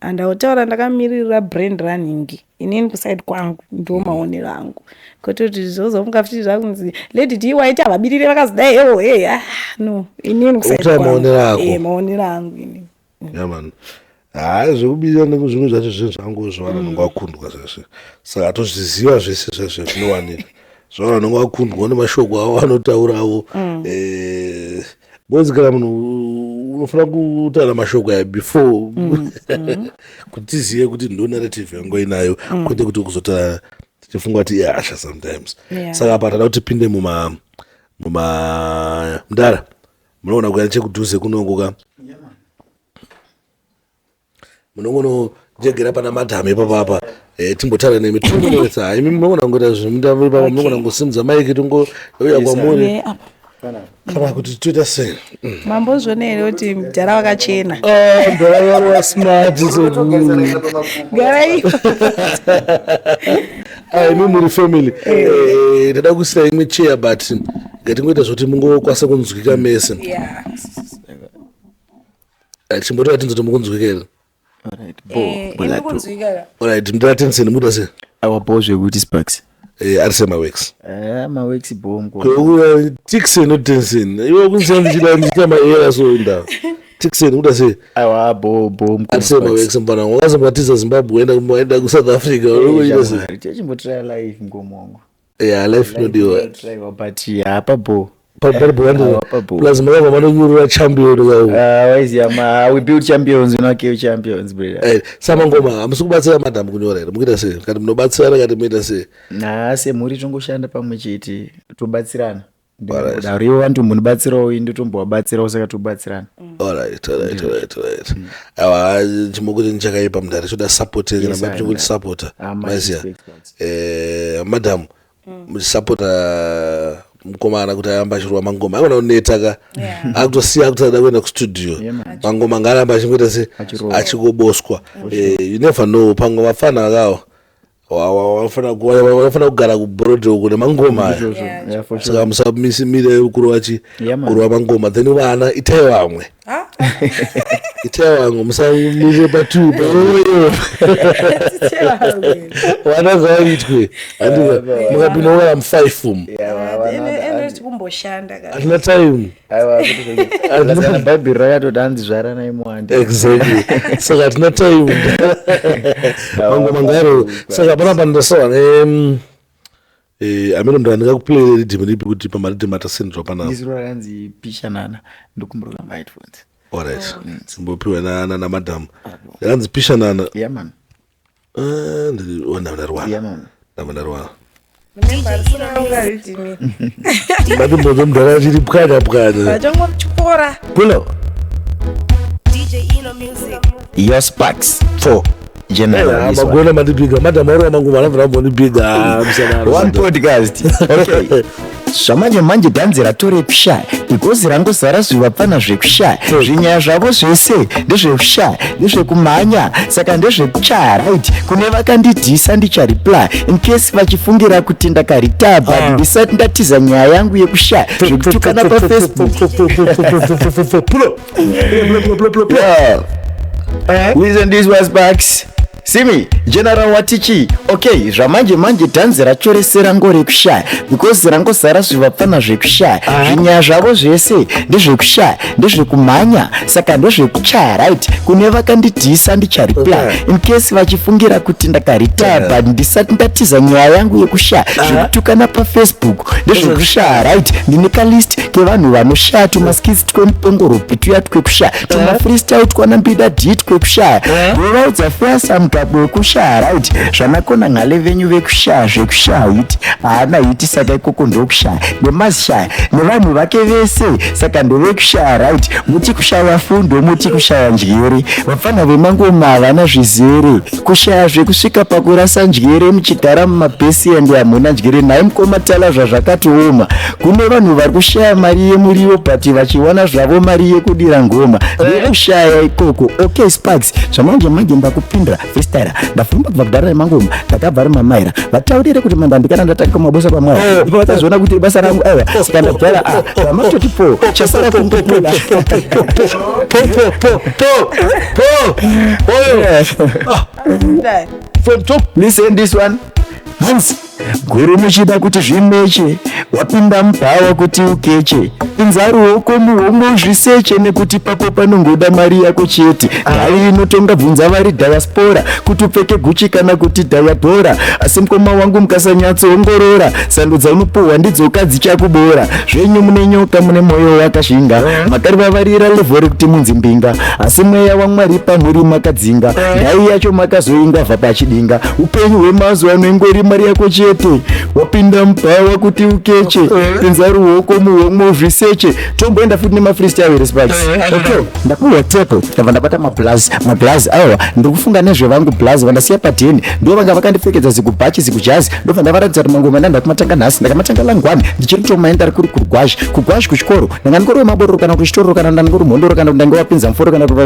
andautaura ndakamiririra brand running. Inini kuside kwangu ndo maonero angu, kwete kuti zvozomuka futi zvakunzi Lady D waita vabirire vakazidai ewo. Hey, ah, no, inini kuside Ukutaura kwangu. maonero ako. Maonero angu inini. Yeah man, hayi, zvekubirira nekuzvimwe zvacho zvinhu zvangu zvavanhu vanonge vakundwa zvesve, saka tozviziva zvese zvesve zvinowanika zvavanhu vanonge vakundwa nemashoko avo vanotaurawo. Because kana munhu unofanira kutaura mashoko aya before kuti tizive kuti ndo narrative yangu inayo, kwete kuti kuzotaura tichifunga kuti ihasha sometimes. Saka apa tada kuti tipinde muma mudara munoona kuya chekudhuze kunongoka munongonojegera pana madhamu ipapapa. Timbotaura nemi 2 minutes. Imi munogona kungoita zvimutambo ipapa, munogona kungosimudza maiki tongouya kwamuri. Apa. Kana kuti toita sei? Mambozviona here kuti mudhara wakachena? Ah, mudhara vari wasmart so. Garai. Ah, imi muri family. Ndada kusiya imwe chair, but ngatingoita zvekuti mungokwanisa kunzwika mese. Chimbotora tinzoti mukunzwika here. Alright, bo, Imi bolato. kunzwika. Alright, mudhara Tensen, mukuita sei? Awa, bo zvekuti, Sparks. Ari semaworks? Maworks bo, mko. Kweuya Tixen noTensen, iwe kunziya ndichida ndichiita maera, so nda Tixen, kuda sei? Awa, bo bo, mko. Ari semaworks, mfana wakazomatiza Zimbabwe, waenda kuSouth Africa, urikuita sei? Tichimbotry life, mkomo wangu. Yeah, life inodiwa. Try, but hapa bo. Pari. Awa, pa bo. Plus makabva manonyurura champion kau. Waiziya ma we build champions, we not kill champions, brother. Samangoma hamusi kubatsira madhamu kunyora here? Mukuita sei kati munobatsirana, kati muita sei? Na semhuri tongoshanda pamwe chete, tobatsirana. Alright. Ndaro ivo vantombonibatsirawo, ini ndotombovabatsirawo, saka tobatsirana. Alright. Awa, chimokuti ndichakaipa mudhara choda support kana Yes, mai chikuti supporta. Ah, much Maiziya. respect, guys. Madam, muchisapota mukomana kuti arambe achirova mangoma, akona kuneta ka, akutosiya akutoda kuenda kustudio. Yeah, man. Mangoma ngaaramba achingoita se Achirova. achingoboswa. You never know, pamwe vafana akawa vanofanira kugara kubroad uku nemangoma aya. Izvozvo, yeah, for sure. Saka musamisimire kurova chi Yeah, man. kurova mangoma, then vana itai vamwe, itai vamwe, musamire patu. Vana ngavaitwe, handika mukapinda ungana mu5 umu. Ende kumboshanda ka. Hatina time. Aiwa, kana Bhaibheri rakatoti hanzi zvaranai muwande. Exactly, saka hatina time, mangoma ngaaro. Saka panapa ndasawa ne amene mndu andingakuplayere riddim ripi kuti pamariddim atasendwa panapa? Iziro rakanzi Pishanana, ndokumbura maheadphones. Alright, simbopiwa namadhamu, yakanzi Pishanana. Yeah man. Ndarwana. Yeah man. Ndamba ndarwana. Remember, risina riddim. Matimbonzo mudhara achiri pwanya pwanya. Vachangotyora. Pulo. DJ Eno Music. Your Sparks. Four. General, this one. Magona mandibiga madhamu arova mangoma anobva ambondibiga. One podcast, okay. Zvamanje manje dhanzi ratorepsha because rangozara zvivapfana zvekusha. Zvinyaya zvavo zvese ndezvekusha, ndezvekumhanya, saka ndezvekucha. Right, kune vakandidhisa ndichareply in case vachifungira kuti ndakarita, but ndisati ndatiza nyaya yangu yekusha zvekutukana paFacebook. Pulo. Yeah. Listen, this was Sparks. Simi General watichi. Okay, zvamanje manje dhanzi racho rese rangore kushaya because rangozara zvivapfana zvekushaya. Zvinyaya zvavo zvese ndezvekushaya, ndezvekumhanya, saka ndezvekuchaya, right? Kune vakandidhisa ndichareply in case vachifungira kuti ndakaretire, but ndisati ndatiza nyaya yangu yekushaya. Zvekutukana paFacebook ndezvekushaya, right? Ndine kalist kevanhu vanoshaya, tumaskits twemupongoropi tuya twekushaya, tumafreestyle twanambida d twekushaya, ndovaudza feasa mugabo wekushaya, right? Zvanakona ngale venyu vekushaya, zvekushaya hiti haana hiti, saka ikoko ndokushaya nemazishaya nevanhu vake vese, saka ndovekushaya, right? Muti kushaya fundo, muti kushaya njere, vapfana vemangoma havana zvizere, kushaya zvekusvika pakurasa njere, muchigara mumabhesi ende hamuna njere. Nhai mukoma Tala, zvazvakatooma, kune vanhu vari kushaya mari yemuriwo but vachiwana zvavo mari yekudira ngoma, ndekushaya ikoko. Okay Sparks, zvamanje manje ndakupindura freestyle. Ndafamba kubva kudhara remangoma, ndakabva rimamaira, vataurire kuti mandandikana ndatanga mabosa pamwaya, ipo vatazoona kuti basa rangu aiwa, saka ndabvara a zvamatoti po chasara kungopula. Po po po po po oyo from top. Listen this one, hanzi guru muchida kuti zvimeche, wapinda mubhawa kuti ukeche, pinza ruoko muhomwe uzviseche, nekuti papo panongoda mari yako chete. Ndai inotonga, bvunza vari diaspora, kuti upfeke Gucci kana kuti Diadora. Asi mukoma wangu, mukasanyatsoongorora, sando dzaunopuhwa ndidzoka dzichakubora. Zvenyu mune nyoka, mune mwoyo wakashinga, makarivavarira level rekuti munzi mbinga, asi mweya waMwari pamuri makadzinga. Ndai yacho makazoingwavha pachidinga. Upenyu hwemazuva ano ingori mari yako chete. Wapinda mubhawa kuti ukeche, pinza ruoko muhomwe uzviseche. Tomboenda futi nemafreestyle here, Sparks? Okay, ndapuhwa tepo, ndabva ndabata mablazi, mablazi. Aiwa, ndiri kufunga nezvevangu blazi vandasiya padheni, ndo vanga vakandipfekedza zigubhachi, zigujazi. Ndobva ndavaratidza kuti mangoma ndanda kumatanga nhasi, ndakamatanga langwani, ndichiri kutomaenda ari kuri kurugwazhi, kugwazhi kuchikoro. Ndanga ndingori wemabororo kana kuchitororo, kana ndangori mhondoro, kana kuti ndange wapinza muforo, kana kuti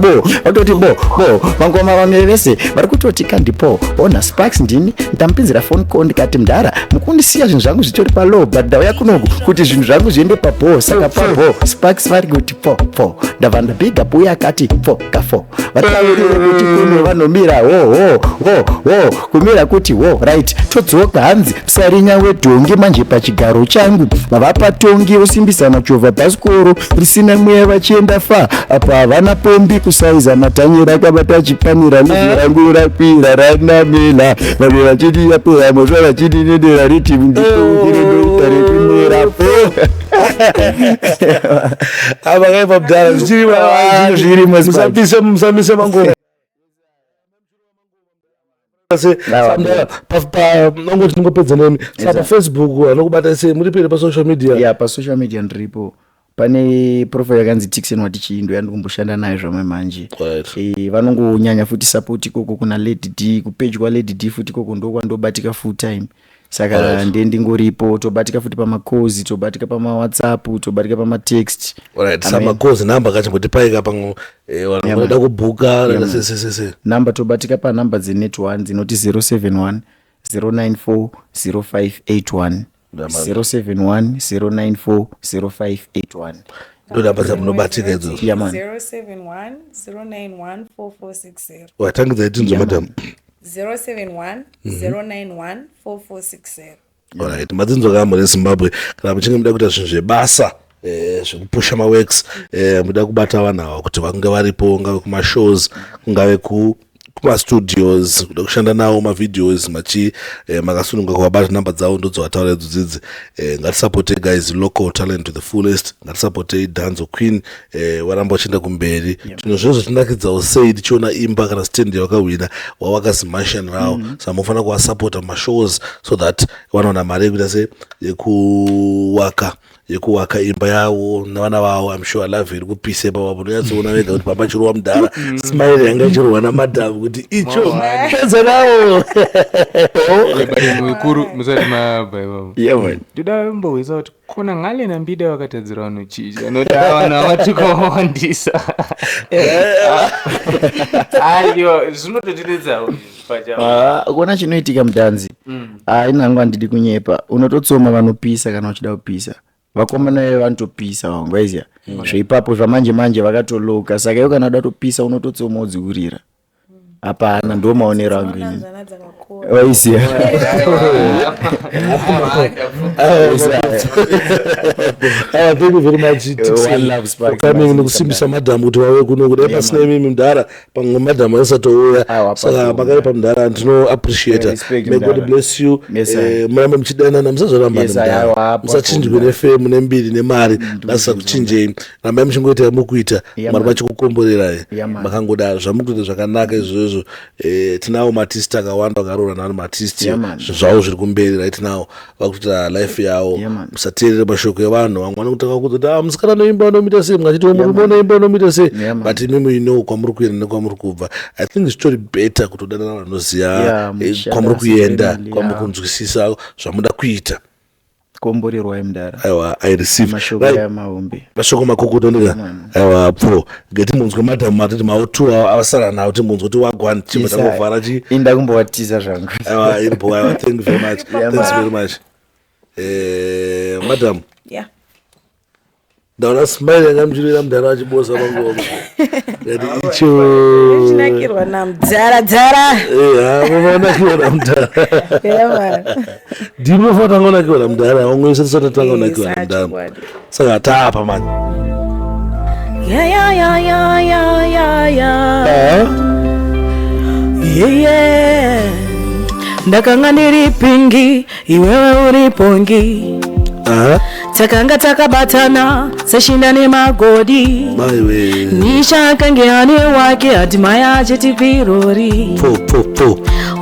bo vatoti bo bo mangoma. Vamwe vese vari kutoti kandipo ona Sparks, ndini ndamupinzira phone call, ndikati mudhara, mukundisiya zvinhu zvangu zvitori palow, but ndauya kunoku kuti zvinhu zvangu zviende pabo, saka pabo Sparks vari kuti po po. Ndabva ndabiga uye akati po kafo, vataurire kuti kuno vanomira ho ho ho ho, kumira kuti ho. Right, todzoka. Hanzi sarinya wedhongi manje pachigaro changu vavapatongi, osimbisa machovha bhasikoro risina mweya, vachienda fa apa havana pombi, kusaiza matanyera akabata chipanira, livi rangu rakwira ranamela, vamwe vachiti yapera mosva, vachiti nedera riti nditoungire rekumera po. Avakaipa mudhara, zvichirimo. Zvirimo. Musamise, musamise mangoma. Nongoti ndingopedza nemi sa paFacebook anokubata sei? Muri pere pasocial media? Ya, pasocial media ndiripo, pane profile yakanzi Tixon Watichiindo, yandikumboshanda nayo zvamwe manje. Vanongonyanya futi support ikoko kuna Lady D, kupage kwaLady D futi ikoko ndokwandobatika full time, saka nde ndingoripo. Tobatika futi pamakozi, tobatika pamaWhatsApp, tobatika pamatext. Alright, samakozi namba kachimbotipaika pamwe vanhu vanoda kubhuka. Yeah, sesesese. Namba tobatika panhamba dzenet 1 dzinoti 071 094 0581, 071 094 0581. Ndo namba dzamunobatika idzodzo? Yeah, man. 071 091 4460. Watangidzai tinzwe, madam. 071 091 4460. Alright, madzinzwa kambo reZimbabwe. Kana muchinge muda kuita zvinhu zvebasa, zvekupusha maworks, muda kubata vanhu ava kuti vange varipo, kungave kumashows, kungave kumastudios, kuda kushanda nawo mavideos, machi makasununga kuvabata. Namba dzavo ndodzavataura idzo dzidzi. Ngatisapote guys, local talent to the fullest. Ngatisapote Danzo Queen, varamba vachienda kumberi. Tinhu zvinhu zvatinakidzawo sei tichiona imba kana stand yavakahwina wavakazimashan ravo. Saka munofanira kuvasapota mumashows so that vanowana mari yekuita se yekuwaka imba yavo nevana vavo. I'm sure love iri kupisa ipapapo, ndonyatsoona vega kuti pamba chirowa mudhara, smile yanga ichirohwa namadhamu kuti icho pedza nawo. But mukuru, musati mabva ipapo, Yeah, man. ndoda mbohwisa kuti kona ngale nambida vakatadzira vanhu chichi anoti vanhu avatukawandisa. Aiwa, zvinototinetsawo pachavo. Ah, kuona chinoitika mudhanzi, ah, inangu handidi kunyepa, unototsoma vanopisa kana uchida kupisa. Vakomana ve vanotopisa vangu, vaiziya zveipapo zvamanje manje, vakatoloka. Saka iwe kana uda topisa, unototsoma udziurira. Hapana, ndo maonero angu inini. Waisiya. Thank you very much, Tixon, One love, for Sparks. coming nekusimbisa madhamu kuti vauye kuno. Kudai pasina imimi mudhara, pamwe madhamu asatouya. Aiwa, Saka papo, makaipa mudhara, ndino appreciate. Yeah, respect, May God mudhara. bless you. Yes, sir. Murambe muchidanana, musazorambana Yes, sir. mudhara. Aiwa, apo, Musachinjwe mudhara. nefemu nembiri nemari, ngasisakuchinjei. Rambai muchingoita mukuita. Yeah, Mwari man. vachikukomborerai. Yeah, man. Makangodaro, zvamukuita zvakanaka izvozvo. Tinawo maartist akawanda akaroora naano maartist. Yeah, man. Zvinhu zvavo zviri kumberi right now, vakuita life yavo. Yeah, man. Musateerere mashoko evanhu. Vamwe vanokutanga kuzoti, ah, musikana anoimba unomuita sei, mungachiti murume unoimba unomuita sei. Yeah, man. But imimi, you know kwamuri kuenda nekwamuri kubva. I think zvitori better kuti udanana vanhu vanoziva Yeah, mushanda kwamuri kuenda, family, kwamuri kunzwisisa zvamuda kuita. Komborerwai, mudhara. Aiwa, I receive. Mashoko aya mahombe. Mashoko makukutu ndika. Aiwa, pfo ngeti munzwe madhamu matiti mautu avasara nawo, timbonzwe kuti wagwani, chibva tangovhara chi. Inda kumbowatiza zvangu. Aiwa, iripo. Aiwa, thank you very much. Yeah, Thanks man. very much, madam. Yeah. Ndaona smile yanga muchirira mudhara achibosa mangoma, ngati icho. Chinakirwa namudhara dhara. Unonakiwa namudhara. Yeah, man. Ndimi unofanira tanga unakiwa namudhara, vamwe vese tisati tatanga unakiwa Yes, namudhara. chokwadi. Saka taapa mani. Yeah. Yeah. Ndakanga ndiri pingi, iwewe uri pongi. Takanga takabatana seshinda nemagodi. Maiwe. Nisha akange ane wake, adhimaya achiti pirori. Pfo pfo pfo.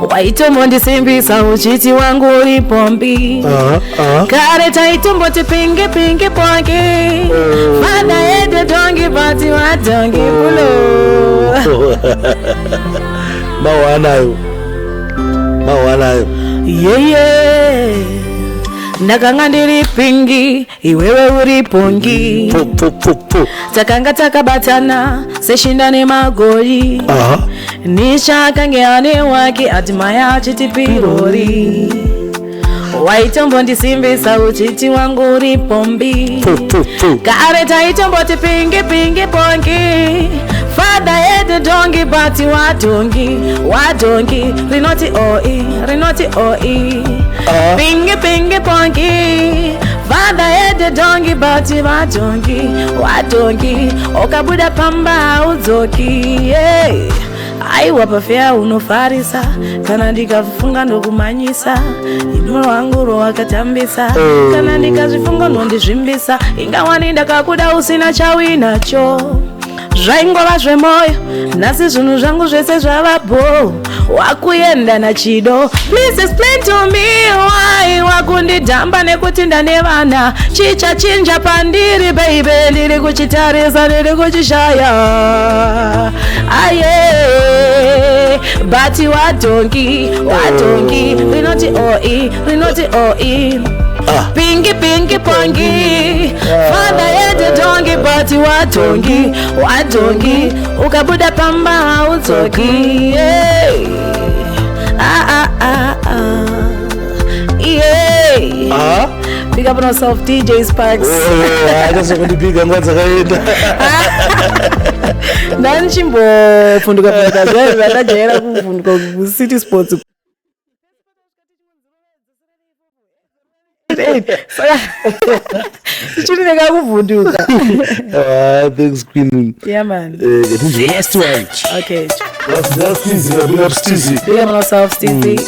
Waitombondisimbisa uchiti wangu uri pombi. Aha, aha. Kare taitomboti pingi pingi pongi, fada yede dongi bati wadongi pulo. Mawanayo, mawanayo. Yeye, ndakanga ndiri pingi, iwewe uri pongi. Pfo pfo pfo pfo. Takanga takabatana seshinda nemagori. Nisha akange ane wake, adhimaya achiti pirori. Waitombondisimbisa uchiti wangu uri pombi. Pfo pfo pfo. Kare taitomboti pingi pingi pongi, fada yede dongi bati wadongi wadongi, rinoti oi, rinoti oi. Pingi pingi pongi, fada yede dongi bati wadongi wadongi, okabuda pamba haudzoki, yeah. Aiwa, pafeya unofarisa, kana ndikafunga ndokumanyisa, ino rwangu rwakatambisa, kana ndikazvifunga nondizvimbisa. Ingawani ndakakuda usina chawinacho, zvaingova zvemwoyo. Nhasi zvinhu zvangu zvese zvava bho, wakuenda nachido. Please explain to me why wakundidhamba nekuti ndane vana. Chichachinja pandiri, baby, ndiri kuchitarisa, ndiri kuchishaya. Aye, but wadongi wadongi, rinoti oi, rinoti oi. Pingi pingi pongi, fada yede dongi but wadongi wadongi, ukabuda pamba haudzoki, yeah. Ah, ah, ah, ah. Yeah. Big up on yourself, DJ Sparks. Achazokundibhiga nguva dzakaenda. Ndanichimbopfunduka pfunduka zvayo zvandajaira kuvhunduka kuCity Sports. Saka tichiri kuvhunduka. Ah, thanks, queen. Yeah, man. Ngetinzwe last one. Okay. Last Steezy, big up Steezy. Big up on yourself, Steezy.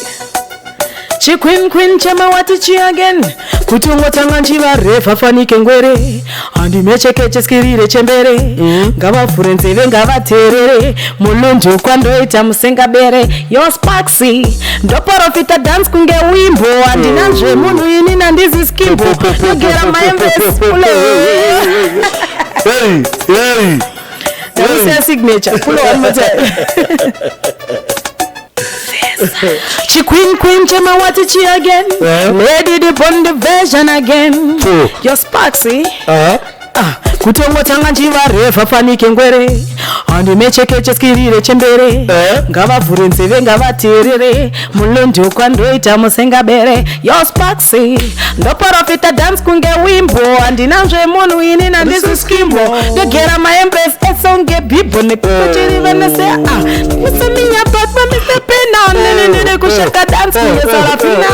Chiqueen queen chema wati chi again, kuti ungotanga nchivarevha fanike ngwere, handimechekeche skirire chembere. Ngavavhure nzeve, ngavateerere mulundu kwandoita musengabere. Yo Sparksy, ndoprofita dance kunge wimbo, handina zvemunhu ini, nandizi skimbo, ndogera maemves pulo. Hey, hey. Ndakusiya signature pulo one more time. Chi queen queen chema wati chi again. Lady Dip on the version again. True. Yo Sparksy. Aha. Ah, kutongotanga nchivarevha fanike ngwere, handimechekeche skirire chembere. Ngavavhure nzeve, ngavateerere mulundu kwandoita musengabere. Yo Sparksy, ndoprofita dance kunge wimbo, handina zvemunhu ini, nandisi skimbo, ndogera maembes esonge bhibho nekuchirivenese. Ah, useminya. when me step in on ndiri kushaka dance kunge Sarafina.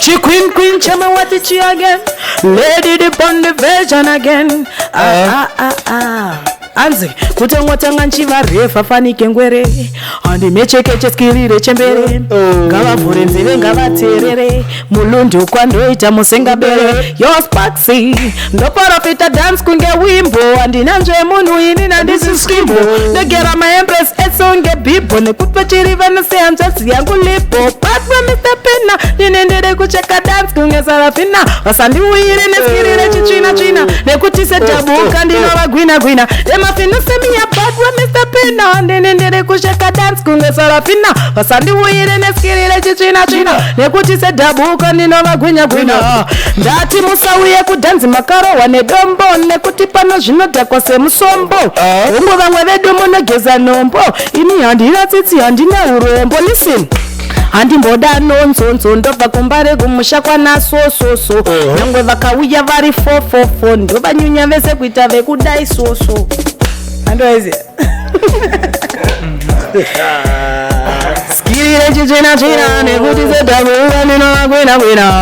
She queen queen chama what it she again. Lady the on the version again. Ah ah ah ah. Anzi kutongotanga nchivarefa fanike ngwere. Handimechekeche skiri rechembere. Ngavavhure nzeve ngavateerere. Mulundu kwandoita musengabere. Yo Sparksy ndoprofita dance kunge wimbo. Handina nzve munhu ini nandisi skimbo. Ndogera maempress esonge bhibho nekuti vachiri vanosehanzvadzi yangu lipo. But when me step in, ndine ndiri kucheka dance kunge Sarafina. Vasandiuyire neskiri rechitsvina tsvina nekuti sedhabuka ndinovagwina gwina. Emafina semiya but when me step in, ndine ndiri kucheka dance kunge Sarafina. Vasandiuyire neskiri rechitsvina tsvina nekuti sedhabuka ndinovagwinya gwina. Ndati musauye kudhanzi makarohwa nedombo nekuti pano zvinodhakwa semusombo. Hongu vamwe vedu munogeza nombo, ini handina tsitsi handina urombo. Listen, handimboda nonzonzo, ndobva kumbare kumusha kwanasososo. Nyangwe vakauya vari 444 ndovanyunya vese kuita vekudai soso. Andoaiziya skiri rechitsvina tsvina nekuti sedhabuka ndinovagwina gwina.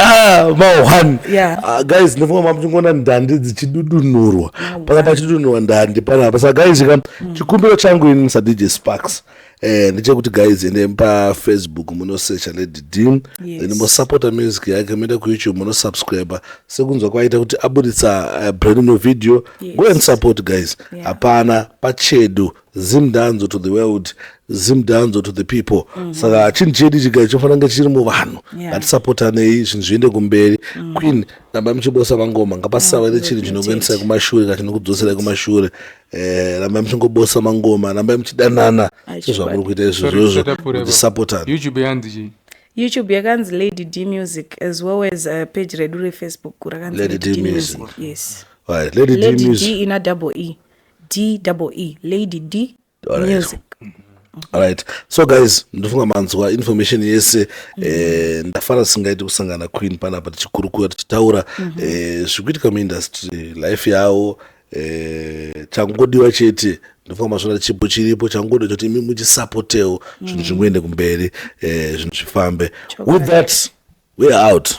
Ah, ma1. Yeah. Ah, guys, ndinofunga mamuchingoona ndandi dzichidudunurwa paka pachidudunurwa ndandi panapa. Saka guys ka, chikumbiro changu ini saDJ Sparks ndechekuti guys, ende paFacebook munosearcha Lady D. Then mosapota music yake, muende kuYouTube munosubscribe sekunzwa kwaita kuti abuditsa brand new video. Go and support, guys. Hapana pachedu, Zimdanzo to the world, Zimdanzo to the people. Saka chinhu chedu ichi, guys, chofanira kunge chiri muvanhu. Ngatisapotanei, zvinhu zviende kumberi. Queen, rambai muchibosa mangoma, ngapasava nechinhu chinokuendesai kumashure kana chinokudzoserai kumashure. Rambai muchingobosa mangoma, rambai muchidanana sezvamuri kuita izvozvozvo, Tisatapure. muchisapotana. YouTube yanzi chii? YouTube yakanzi Lady D Music, as well as page redu reFacebook rakanzi Lady D Music. Yes. Right, Lady D Lady Music. D ina double E, D double E, Lady D Music. Alright, so guys, ndofunga manzwa information yese. Ndafara singaiti kusangana Queen panapa tichikurukura, tichitaura zviri kuitika muindustry, life yavo. Changodiwa chete, ndofunga mazvona, chipo chiripo. Changodiwa choti imi muchisapotewo zvinhu zvingoende kumberi, zvinhu zvifambe. With that, we are out.